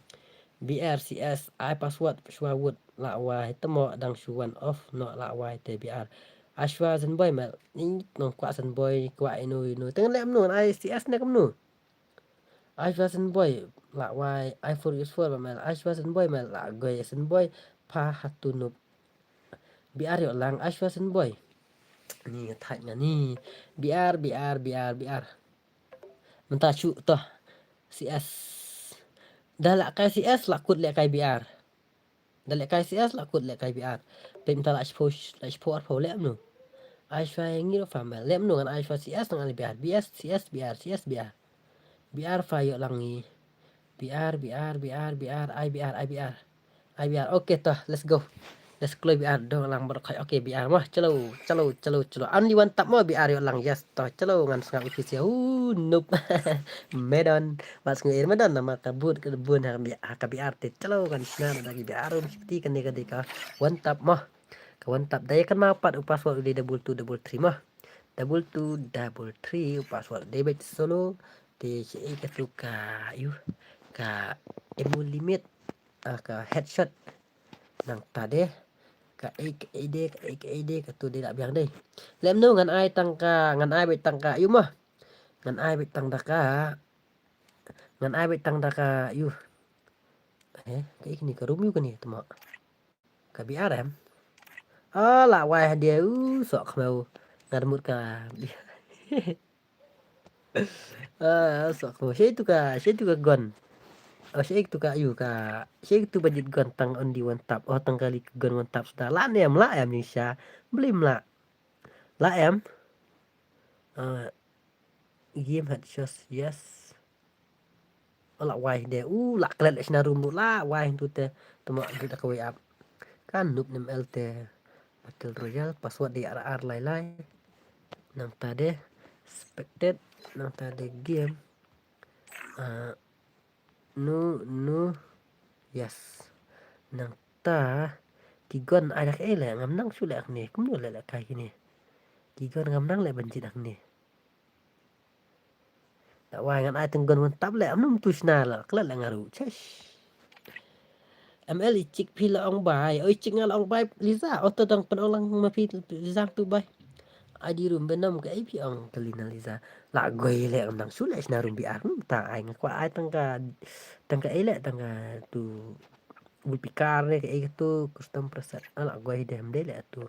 B R C S ai password shwa wut la wai te mo dang shuwan off no la wai te B R. Ai shwa sen boy mel. Ni nong kwa sen boy kwa inu inu. Tengen lem nu ai C S ne kem nu. Ai shwa sen boy la wai ai four is four ba mel. Ai shwa sen boy mel la goi sen boy pa hatu nup. B R yo lang ai shwa sen boy. Ni nga thait nga ni. B R, B R, B R, B R. Mynta shu toh. C S. Da la kai C S la kut le kai B R. Da le kai C S la kut le kai B R. Pe mynta la shpo, la shpo ar pho le amnu. Ai shwa ngi ro famel. Le amnu ngan ai shwa C S ngan B R. B S, C S, B R, C S, B R. B R fa yo lang ngi. B R, B R, B R, B R, ai B R, ai B R. Ai B R. Okay toh, let's go. Let's kloi B R dong lang bor khai. Okay, B R mah. Chalo, chalo, chalo, chalo. Only one tap mah B R yo lang. Yes toh. Chalo ngan sngap ipisia. Uh, noob. Medon. Bat sngu ir medon nama ka but ka bun ha ka B R te. Chalo ngan sngap da ki B R um sipti kane ka dei ka one tap mah. Ka one tap dei kan ma pat u password u dei double two double three mah. Double two double three u password dei bet solo. Te shi ka tu ka yu ka emu limit. Ah, ka headshot. Nang ta de ka ei ka ei de ka ei ka ei de ka tu de la biang de. Lem nu ngan ai tang ka, ngan ai bet tang ka yu mah. Ngan ai bet tang da ka, ngan ai bet tang da ka yu. Eh, ka ei kini ka room yu kini tuma. Ka B R em. Ah, la wai ha dia u sok khmeu ngan mut ka. Ah, sok mo. Shei tu ka, shei tu ka gun. Oh, shei tu ka yu ka. Shei tu ba jit gun tang only one tap. Oh, tang kali gun one tap suda. La ne em, la em ni sha. Blim la. La em. Ah, game headshot, yes. Oh, la wai de. Uh, la klet shna room la wai tu te. Tuma tu da ka way up. Kan noob nem el te. Battle Royale, password di R R lai lai. Nang ta de spectate, nang ta de game. Ah, no, no, yes. Nang ta ki gun ai dak ei le ngam nang shu le ak ni, kum no le le kai kini. Ki gun ngam nang le ban jit ak ni. Da wai ngan ai tang gun wan tap le am num tu shna la klet le ngaru. Chesh. M L i chik phi la ong bai. Oi chik nga la ong bai Liza. Oto dang pen ong lang ma phi Liza tu bai. Ai di room benam ka ai phi ong ka Lina Liza. La goi le ong dang su le shna room B R. Hmm, ta ai nga kwa ai tang ka, tang ka ai le tang ka tu. Bul pikar le ka ai tu custom preset. Ah, la goi de ham de le tu.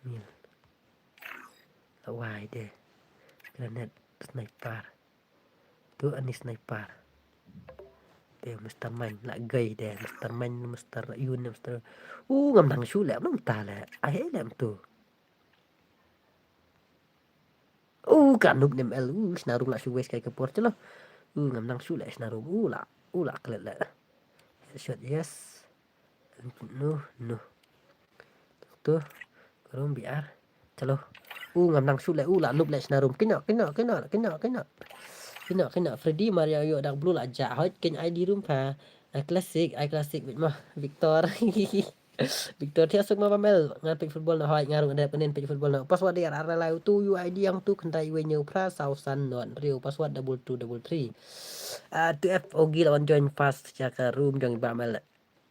Mil. La wai de. Granat sniper. Tu ani sniper. De Mister Mine la gai de Mister Mine, Mister Yun, Mister. Uh, ngam nang shu le, ngam ta le. Ai le tu. Uh, ka noob nem el. Uh, shna room la shu wes kai ka por chalo. Uh, ngam nang shu le shna room. Uh, la. Uh, la klet le. Headshot, yes. No, no. Tu, room B R. Chalo. U ngam nang shu le, u la noob le shna room. Kino, kino, kino, kino, kino. Kino, kino. Freddy Mario yo dak blue la ja. Hoi, kin I D room pa. Ai classic, ai classic bit mah. Victor. Victor thia suk ma pamel. Ngan pik football na hoi, ngarung ada penin pik football na. Pas wadi ar ar lai tu U I D yang tu kentai we nyau pra sausan non. Rio password double two double three. Ah, tu F O G lawan join fast jaka room jong bamel.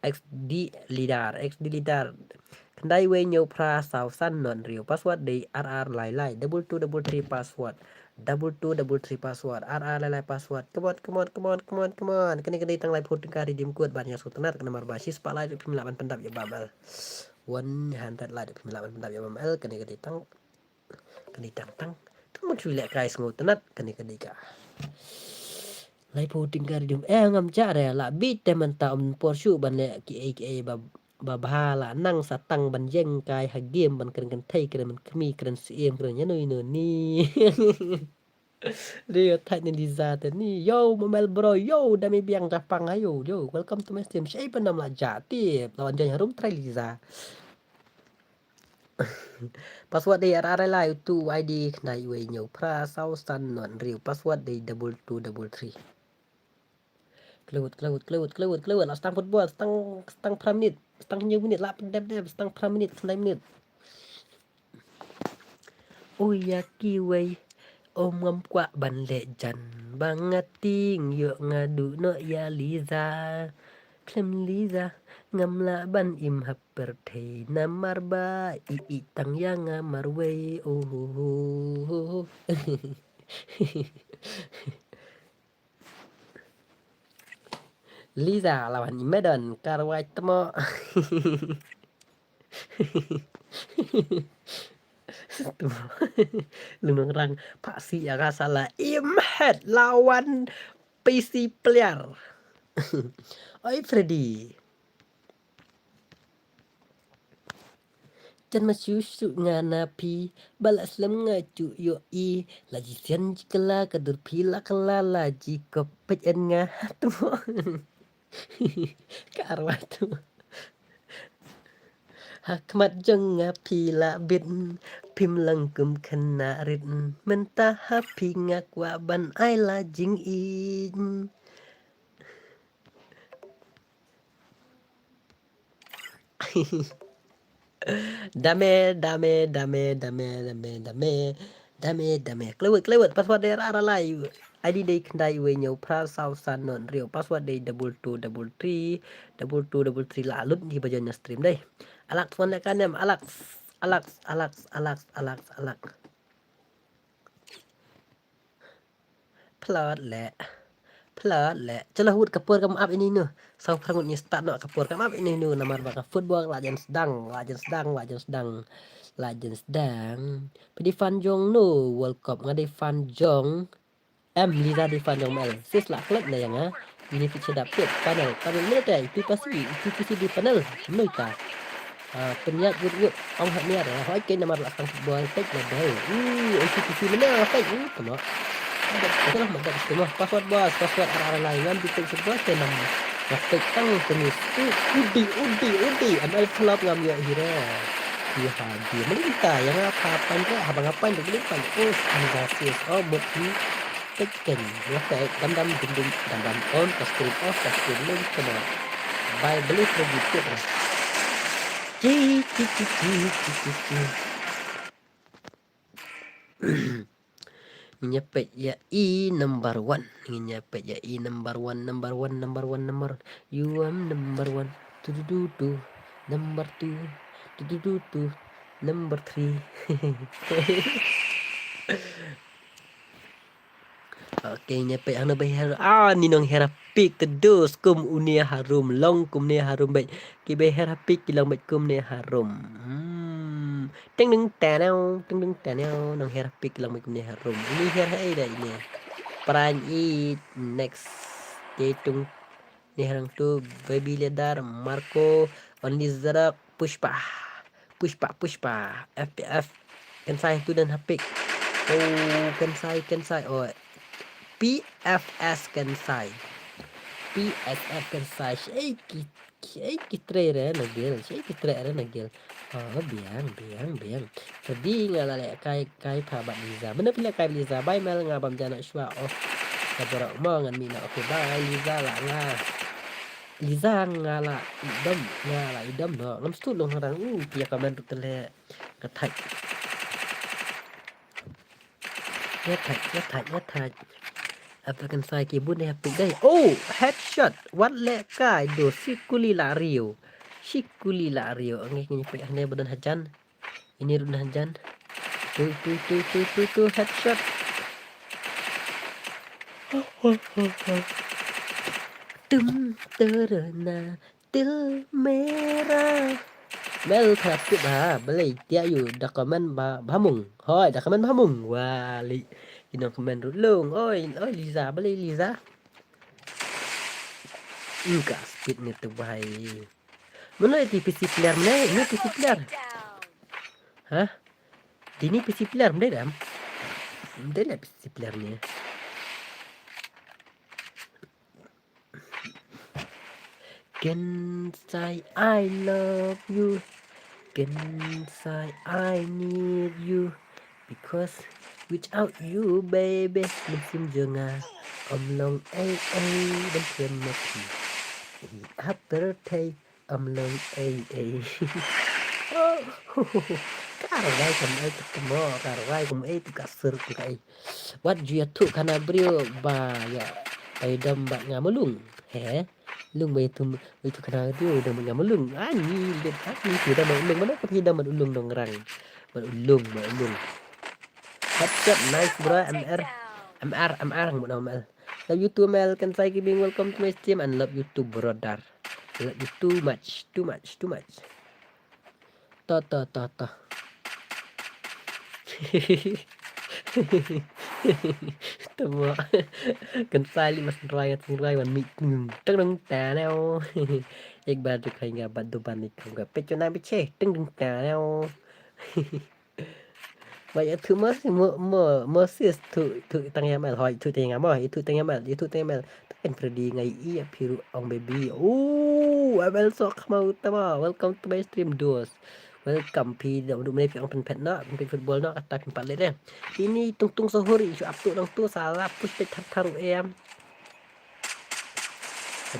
X D leader, X D leader. Khyndai wei hynñiew phra saw san non hynriew. Password dei R R lai lai. Double two double three password. Double two double three password. R R lai lai password. Come on, come on, come on, come on, come on. Kane ka dei tang laiphew tyngka redeem code ban ïa sngewtynnat ka namar ba shispah lai ruh phim lah ban pyndap ïa bam el. One hundred lai ruh phim lah ban pyndap ïa bam el. Kane ka dei tang Kane tang tang. Tang ban shu leh kai sngewtynnat kane ka dei ka. Laiphew tyngka redeem. Eh, ngam jah re la bit te mynta ym por shuh ban leh kiei kiei ba, ba bha la nang sa tang ban ïeng kai ha game ban kren kynthei kren ban kmie kren siem kren ïano ïano ni. Rio thait ni Liza te ni. Yo, Momel bro, yo, da me biang japang ayo. Yo, welcome to my stream. Shei pa nam la ja tip. Lawan jan harum trai Liza. Password dei ar ar lai tu I D khnai wei ñiew phra saw san non riu. Password dei double two double three. Klewet, klewet, klewet, klewet, klewet. La stang football, stang, stang phra minit, stang ñiew minit, la dep dep, stang phra minit, khnai minit. Oi ya kiwei, om ngam kwah ban leh jan ba nga tieng ïoh nga duh noh ïa Liza. Khlem Liza ngam lah ban im ha pyrthei namar ba i i tang ïa nga marwei. Oh, oh, oh, oh. Liza lawan i Medon karwai tmo. Tmo. Lungnongrang pasi ya rasa la im het lawan P C player. Oi Freddy. Jan ma shu shu nga na phi ba la slem nga ju ïoh i la ji sian ji kala ka dur phi la kala la ji ko pet en nga. Tmo. Ka arwah tu. Ha khmat jong nga phi la bit phim lang kum khynnah rit mynta ha phi nga kwah ban ai la jingïeit. Dame, dame, dame, dame, dame, dame. Dame, dame. Klewet, klewet. Password dei ar ar lai. I D dei khyndai wei ñiew phra saw san non riu. Password dei double two double three, double two double three. La lut ni ba join na stream dei. Alex wan leh kanem. Alex, Alex, Alex, Alex, Alex, Alex. Plot leh. Plot leh. Chalo wut ka por kam ap ini nu. Saw phra ngut ngi start noh ka por kam ap ini nu namar ba ka football la jan sdang, la jan sdang, la jan sdang. La jan sdang. Phi dei fan jong no World Cup, nga dei fan jong. Em, Liza dei fan jong Mel. Sis la klet na ïa nga. Ini phi chedap pit panel. Panel mene te, itu pasi, itu pasi di panel. Mel ta. Ah, pynïap wut wut. Ong hak niar ya. Hoi ke namar la tang football. Pek na bel. Ih, itu pasi mene. Pek. Ih, tengok. Ada, ada lah, ada, tengok. Password bos, password ar ar lai. Ngam di pek football, te nam. Nak pek tang tenis. Ih, udi, udi, udi. Am el flop ngam ïoh hero. Ih, ha, di. Mene kita, yang apa, apa, apa, apa, apa, apa, apa, oh, sis, oh, mut, ih. Pek ken, ya pek, dam dam dum dum, dam dam on, ka screen off, ka screen link, kena. Bye, beli pergi tu. Ci, ci, ci, ci, ci, ci, ci. Ngi ïa peit ïa i number one. Ngi ïa peit ïa i number one, number one, number one, number. You are number one. Tu tu tu tu. Number two. Tu tu tu tu. Number three. Okay, ngi ïa peit hangno ba her. Ah, ni nong her ha pick te dos kum une harum, long kum une harum beit. Ki ba her ha pick ki long beit kum une harum. Hmm. Ting ding tanau, ting ding tanau, nong her ha pick ki long beit kum une harum. Ini her ha ei da ini. Pran i next. Te tung Ni harang tu, Baby Ledar, Marco, Only Zarak, Pushpa. Pushpa, Pushpa, F P F. Kensai tu dan ha pick. Oh, Kensai, Kensai. Oh, P F S Kensai. P S F Kensai. Shei ki, shei ki trei re na gel. Shei ki trei re na gel. Oh, biang, biang, biang. Tadi nga la leh kai, kai pha bad Liza. Mano phi leh kai bad Liza? Bai Mel, nga bam ja noh shuwa. Oh. Ka borok mo ngan mih noh. Okay, bye Liza la nga. Liza nga la idom, nga la idom noh. Ngam stud long harang. Uh, phi ïa comment ruh te leh. Ka thait. Ïa thait, ïa thait, ïa thait. African Sai ki bun dei ha pick dei. Oh, headshot. Wat leh kai do, shi kuli la riu. Shi kuli la riu. Ngi ngi peit hangne ba don hajan. Ini ruh na jan. Tu, tu, tu, tu, tu, tu, headshot. Tum, terena, til mera. Mel tha tip ha, balei tiak yu, da comment ba, ba mung. Hoi, da comment ba mung. Wali. Ino comment ruh long. Oi, oi, Liza, balei Liza? Engka speed ni tu bahai. Mano iti P C player mano? Ini P C player. Hah? Dini P C player mano dam? Dei la pisi player ni. Kensai, I love you. Kensai, I need you. Because without you, baby, mynsiem jong nga ym long ei ei ban triem ma phi. I ap pyrthei ym long ei ei. Ka rwai kum ei tu ka mo, ka rwai kum ei tu ka sur kum ka ei. Wat ju ïathuh khana briew ba ïa, ba ïadom bad nga ma u Lung. He? Lung ba ïathuh, ba ïathuh khana briew ïadom bad nga ma u Lung. Ani, lit ani, phi ïadom bad u Lung, mano ka phi ïadom bad u Lung Nongrang. Bad u Lung, bad u Lung. What's up, nice bro, M R. M R, M R, ngan mut M L. Love you too, M L. Kensai Gaming, welcome to my stream and love you too, brother. Love you too much, too much, too much. To, to, to, to. Tamo. Kensai li mas rwai, ngat rwai wan mik. Teng dong ta neo. Ek bar tu khainga bat du ban ni khainga. Pechona biche. Teng dong ta neo. Ba ïathuh mo, mo, mo, Moses, thuh, thuh tang ïa M L, hoi, thuh tang ïa mo, ïathuh tang ïa M L, ïathuh tang ïa M L. Tang Freddy nga ïohi ïa phi ruh ong baby. Ooh, M L Sok Khmau tama. Welcome to my stream, dos. Welcome phi, da u dum ne phi ong pynphet na, pynphet football na, kata pynpat leh deh. Ini tung tung sohor, isu ap tu nang tu, salah push pet thar thar u em.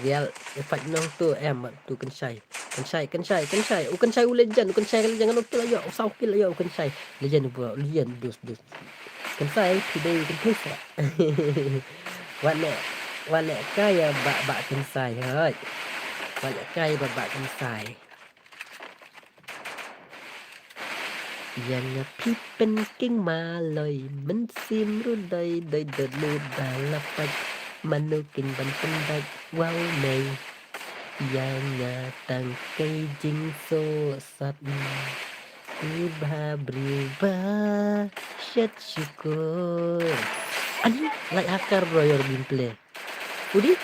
Real, eh, fight nong tu, em, tu Kensai. Kensai, Kensai, Kensai. U Kensai u legend, u Kensai u legend, ngan tu la ïoh, u saw kill la ïoh, u Kensai. Legend bro, legend, dus, dus. Kensai, today you can taste it. Wat leh, wat leh kai ïa ba, ba Kensai, hoi. Wat leh kai ïa ba, ba Kensai. Ïa nga phi pynking maloi, mynsiem ruh doi, doi dot lut ba la pait, mano kin ban pyndait, wow mei. Ïa nga tang kei jingsosat, u bha briew ba shet shukor. Ani, lait hakar bro, your gameplay. Udi?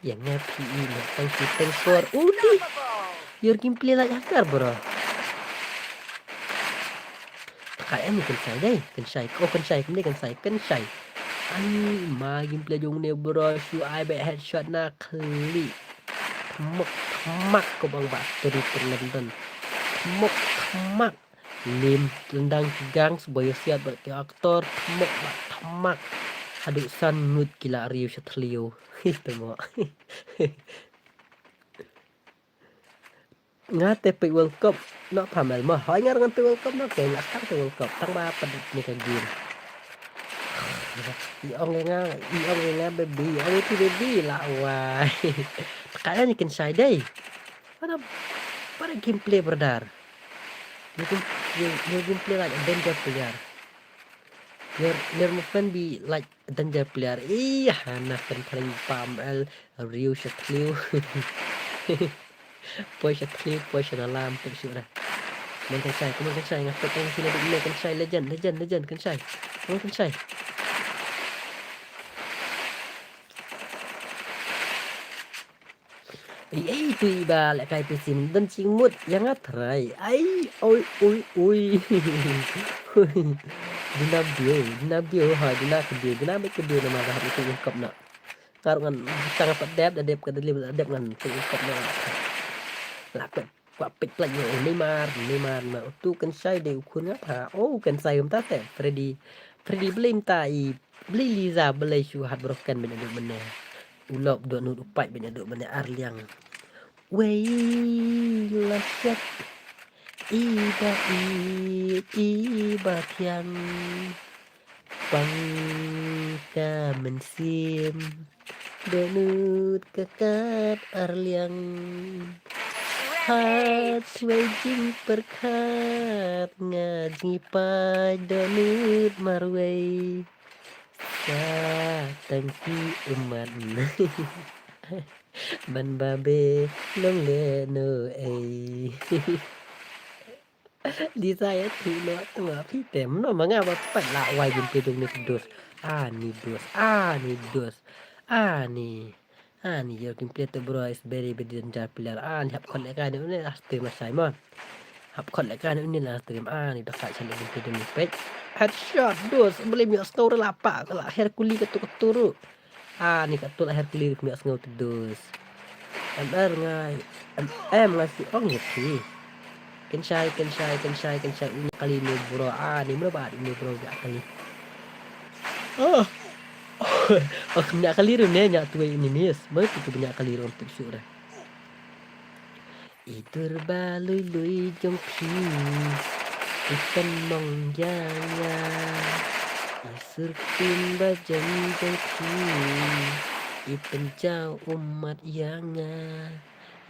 Ïa nga phi i na tang shooting for. Udi? Your gameplay lait hakar bro. Ka em ni Kensai dei, Kensai. Oh, Kensai, kumne Kensai, Kensai. Ani ma gameplay jong ne bro, shu ai ba headshot na khlieh. Thmok, thmak ko bang ba teri teri London. Thmok, thmak. Lim tendang ki gang, sboi siat bad ki aktor, thmok bad thmak. Haduh san ngut ki la riew sha thliew. Hi temo. Nga te peit World Cup. Noh pha M L mo. Hoi nga ruh ngan peit World Cup noh. Ke la tang peit World Cup. Tang ba pat dep ne ka game. I ong ïa nga, i ong ïa nga baby, i ong ïa phi baby la wai. Tkai ni Kensai dei. Pada, pada gameplay brother. Your game, your, your gameplay like a danger player. Your, your movement be like a danger player. Ih, hana kan paling pam el Ryu sha thliew. Poi sha thliew, poi sha dalam, poi sha ura. Mon Kensai, come on Kensai, nga pek Kensai, legend, legend, legend, Kensai. Come on Kensai. Ei, ei, tu i ba leh kai pisi, don jingmut ïa nga trai. Ai, oi, oi, oi. Duna bieu, duna bieu, ha, duna ke bieu, duna bieu ke bieu nama dah itu ungkap nak. Ngar ngan tang apa dep, dah dep ke deli, dah dep ngan itu ungkap nak. Lah pet, kuat pet lagi, oh, Neymar, Neymar, ma, tu Kensai dei u khun nga tha. Oh, Kensai um ta se, Freddy. Freddy blame ta i, blame Liza, blame shu hat broken bad ïa duk mane. U lop duk nud u pait bad ïa duk mane ar liang. Wei la shet. I ba i, i ba thiang. Pang ka mynsiem. Duk nud ka kat ar liang. Hat wei jingpyrkhat nga jingpait duk nud marwei. Sa tang ki umat. Ban babe long le no ei. Liza ïa tu no tu ma phi tem no ma nga ba pat la wai jin phi dung ni dos. Ani dos, ani dos. Ani. Ani your gameplay to bro is very very danger player. Ani hap kon le ka ni ne aste ma sai mo. Hap khot leh ka ne uni la stream. Ah, ni da ka channel ni te dun ni peit. Headshot, dos. Beli mi sngew re lapa. Ka la Hercules ka tu ka tu ru. Ah, ni ka tu la Hercules mi sngew te dos. M R ngai. M M ngai si ong ya ki. Ken shai, ken shai, ken shai, ken shai. Uni kali ni bro. Ah, ni mra ba ni bro ya kali. Oh. Oh, nya kali ru ne nya tu ini mis. Mai tu nya kali ru tu su re. I dur ba lui lui jong phi, i pynmong ïa nga. I sur kum ba jong jong phi, i pynjaw ummat ïa nga.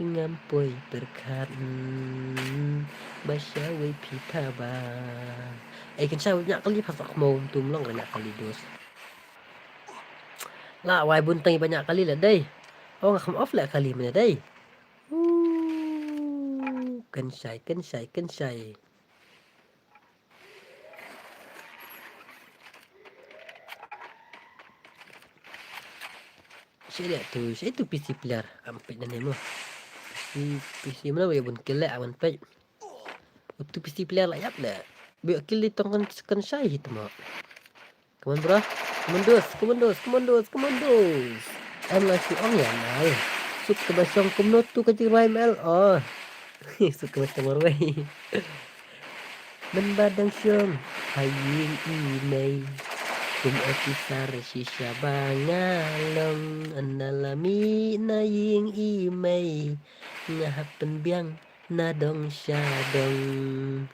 Ngam poi pyrkhat, mm, ba shawei phi pha ba. Ei, kan shawei nya kali pha sak mo tum long nya kali dos. La wai bun tang ba nya kali la dei. Ong kham off la kali mena dei. Kan shai, kan shai, kan shai. Shai dia tu, shai tu P C player. Ampit na nemo. P C, P C mana boleh bun kill lah awan pet. Tu P C player lah yap lah. Biar kill di tong kan, kan shai hit mo. Come on, bro. Commandos, commandos, commandos, commandos. Em la shi ong ya nai. Suk ka ba shong kumno tu ka jingrai mel. Oh. Suk ka ba shong marwei. Men ba dang shong ha ïing i mei. Kum officer shisha ba nga long. An la mih na ïing i mei. Nga hap pynbiang na dong sha dong.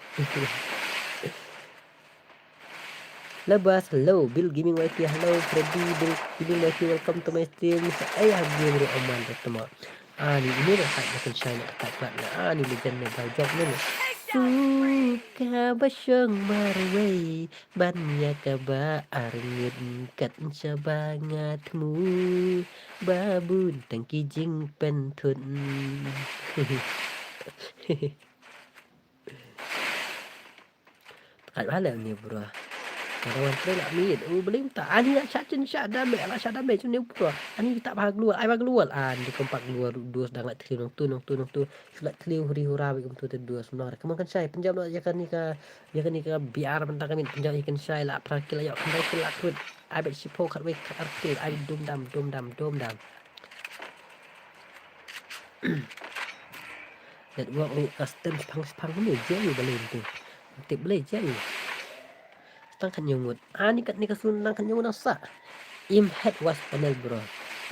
Labas, hello. Bill Gaming Y T, hello. Freddy, Bill Gaming Y T, welcome to my stream. Sa ai ha game ri oman ri temo. Ani ini ri hak makin shine kat kat na. Ani legend ne bai jok ne. Suka ba shong marwei ban ïa ka ba arngut kat shaba nga thmu. Ba bun tang ki jingpynthut. Kat ba le ni bro. Ka da wan trei la miet. U blim ta ani la sha chin sha da me la sha da me chin ni bro. Ani ta ba glua ai ba glua ani kompak glua dos dang la thliu nong tu nong tu nong tu. Shu la thliu huri hura ba kum tu te dos nong. Ka man kan shai pynjam la ya kan ni ka ya kan ni ka B R ban ta ka min pynjam ya kan shai la pra kil ya kan dai kil la krut. Ai ba shi pho khat wei khat ar kil ai dum dam dum dam dum dam. Network ruh ka stem spang spang ni je yu balen tu. Tip bale je yu. Tang kan yung ngut. Ani kat ni ka sun tang kan yung ngut sa. Im head was panel bro.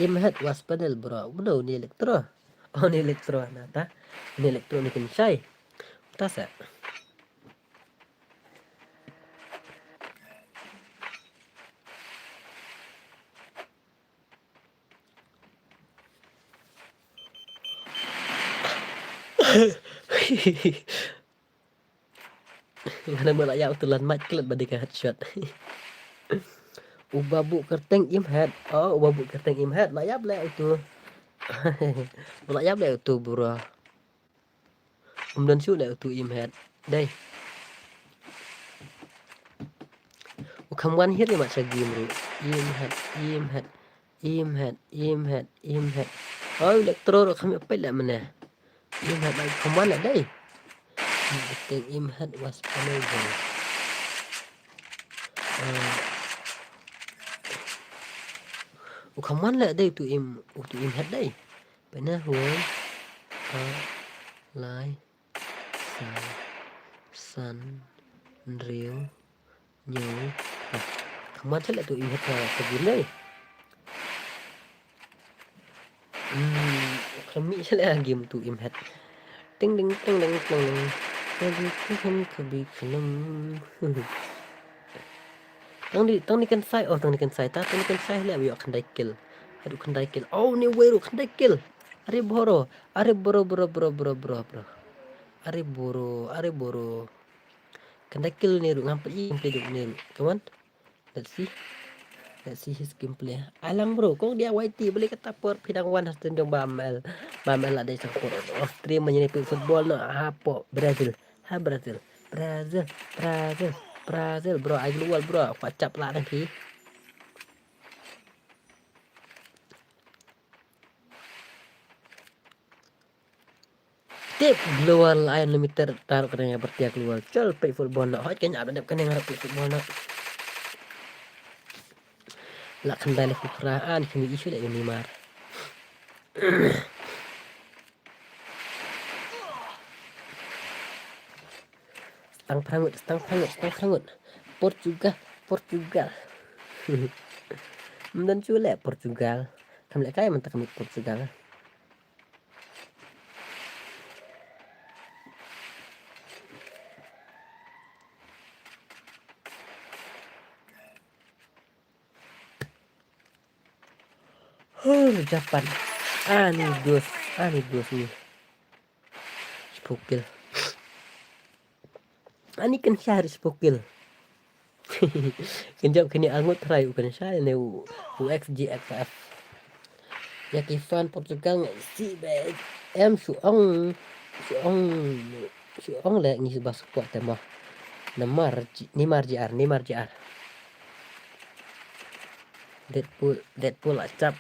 Im head was panel bro. Bro ni elektro. Oh ni elektro na ta. Ni elektro ni kan shai. Ta sa. Ngana mala ya utulan mat klet badi ka headshot. Uba bu kerteng im head. Oh, uba bu kerteng im head. La yap le utu. La yap le utu bro. Um don shu le utu im head. Dai. U kham wan hit le mat sa game ru. Im head, im head, im head, im head, im head. Oh, elektro ru kham pet le mane. Im head bai kham wan le dai. Im head was amazing. Uh, u kham wan le dai utu im, utu im head dai. Pena huan. Ha. Lai. Sa. San. Nriu. Nyu. Ha. Kham wan le tu im head ha. Kebun dai. Hmm. Kham mi le game tu im head. Ting ding ting ding ting ding. Kabi kabi kabi kalam. Tang ni, tang ni kan sai, oh tang ni kan sai, ta tang ni kan sai le ayo khandai kill. Aduh khandai kill. Oh ni wei ru khandai kill. Are boro, are boro boro boro boro boro boro. Are boro, are boro. Khandai kill ni ru ngam pei ngam pei ni ru. Come on. Let's see. Let's see his gameplay. Alang bro, kong dia Y T beli kata por pidang wan hastun dong bamel. Bamel ada isang por. Oh stream menyeni football no. Apo Brazil. Ha Brazil. Brazil. Brazil. Brazil bro. Ai global bro. Aku acap lah nanti. Tip global ai limiter tar kane nga bertia global. Chol peit football na. Hoi kane ap dep kane nga peit football na. La khandai le kukra an kini isu le Neymar. Stang prangut, stang prangut, stang prangut. Portugal, Portugal. Mdan chule Portugal. Kam le kai manta kamit Portugal. Huh, Japan. Ani dos, ani dos ni. Spokil. Ani kan share spokil. Kan jap kini angut trai u kan share ne u, u X G X F. Ya ki fan Portugal ngai si be em su ong, su ong, su ong le ngi ba support te mo. Neymar J-, Neymar J R, Neymar J R. Deadpool, Deadpool la chap.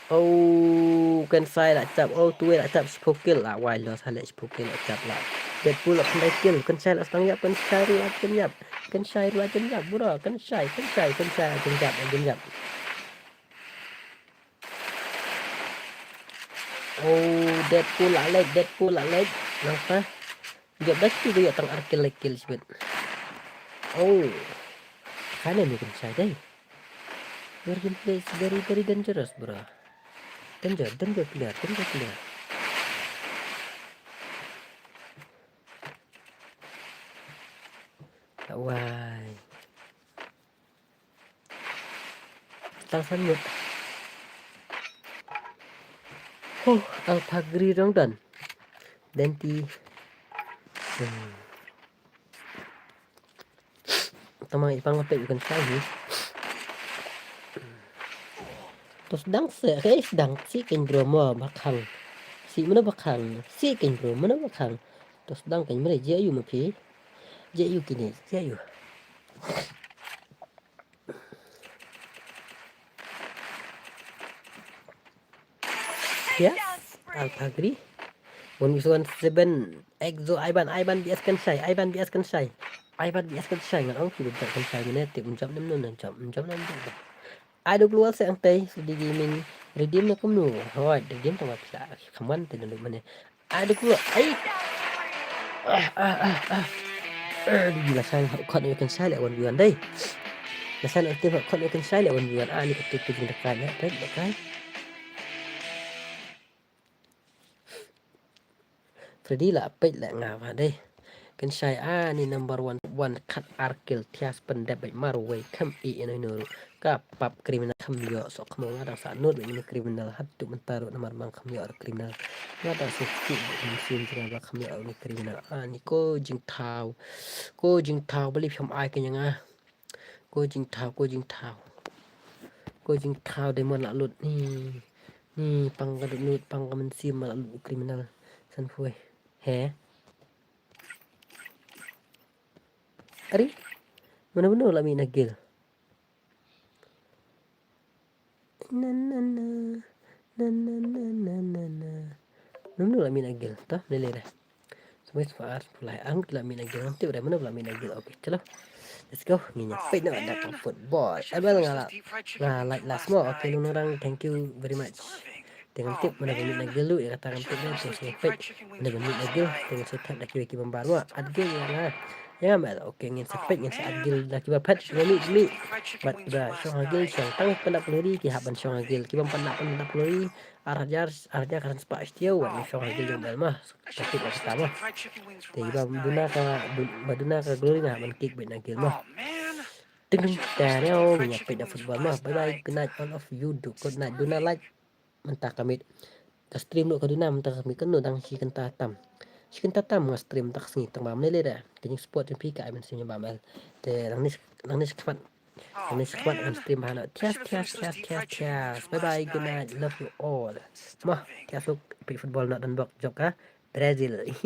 Oh, kan sai la chap. Oh, tu la chap spokil la. Wai lo sa le spokil la chap la. Deadpool la kan kill, kan sai la stang yap, kan sai la kan yap. Kan sai la kan yap, bro. Kan sai, kan sai, kan sai, kan yap, kan yap. Oh, Deadpool la lek, Deadpool la lek. Nangta. Jop da ki da tang ar kill lek kill sibet. Oh. Kane ni kan sai dai. Your gameplay is very, very dangerous, bro. Danger, danger player, danger player. Wai. Tang san ngut. Huh, Alpha Gri dong dan. Denti. Hmm. Tamang ipang ngapet ikan sai ni. Tos dang se, ke is dang si ken bro mo bakang. Si mana bakang, si ken bro mana bakang. Tos dang ken mana je ayu mapi. Je ayu kini, je ayu. Yes, Alpha Gri. One is one seven, Exo, Ivan, Ivan B S kan sai, Ivan B S kan sai. Ivan B S kan sai, ngan ong ki kan sai, ngene tip, jam nem nem, jam, jam nem nem. Ai duk luar se ang tei, so di gaming, redeem na kumnu, hoi, redeem tama pisa, kaman te dulu mane. Ai duk luar, ai. Ah, ah, ah, ah. Ah, di la sai, hot kot ni kan sai le one v one dei. La sai, hot kot ni kan sai le one v one, ah, ni ka tu tu jing dekai, ya, pet dekai. Freddy la peit la nga ba dei. Kan shai ani number one, one khat ar kill thias pyndep beit marwei kham i ino ino ruh. Ka pap criminal kham ïoh sok kham nga dang sa nud beit ni criminal hat tu mynta ruh namar mang kham ïoh criminal. Nga dang sa ki beit ni sim jra ba kham ïoh ni criminal. Ani ko jingthaw. Ko jingthaw beli pham ai ka nga. Ko jingthaw, ko jingthaw. Ko jingthaw dei mon la lut ni. Ni pang ka lut, pang ka mynsiem la lut criminal. San phuai. He. Ari. Mano mano la mih na gel. Na na na. Na na na na na na. Mano mano la mih na gel. Tah, lele dah. Sampai sepaar pulai ang kila mina gil nanti udah mana pula mina gil. Oke, chalo. Let's go. Ngi nya peit na da ka football. Abel nga la, nga like last mo. Oke, lu orang, thank you very much. Tengah tip mana pula mina gil lu ya kata kan tip dia tengah peit. Mana pula mina gil tengah saya tap dah kira kira baru. Ad gil ya nga. Ya nga mel. Oke, ngin sa peit ngin sa ad gil dah kiba pet ngin mi mi. Bat ba shong gil shong tang pendak peluri ki haban shong gil kiba pendak pendak peluri. Arjar arjar kan spa stiaw wan shong gil jong bel mah. Sakit lah kita mah. Te ba duna ka, ba duna ka Glory nga ban kick beit na gel mah. Ting ting tereo nya peit da football mah. Bye bye, good night all of you. Good night, duna like. Mynta ka miet ka stream ruh ka duna mynta ka miet, kano dang shi kynta tam. Shi kynta tam nga stream mynta ka sngi tang ba mlei lei da. Ka jingsupport jong phi ka ai mynsiem ba mel. Te nang ni, nang ni khmat. Nang ni khmat ngan stream ba hana. Thias thias thias thias thias. Bye bye, good night, love you all. Mah thias luk peit football na don bok jop ka Brazil.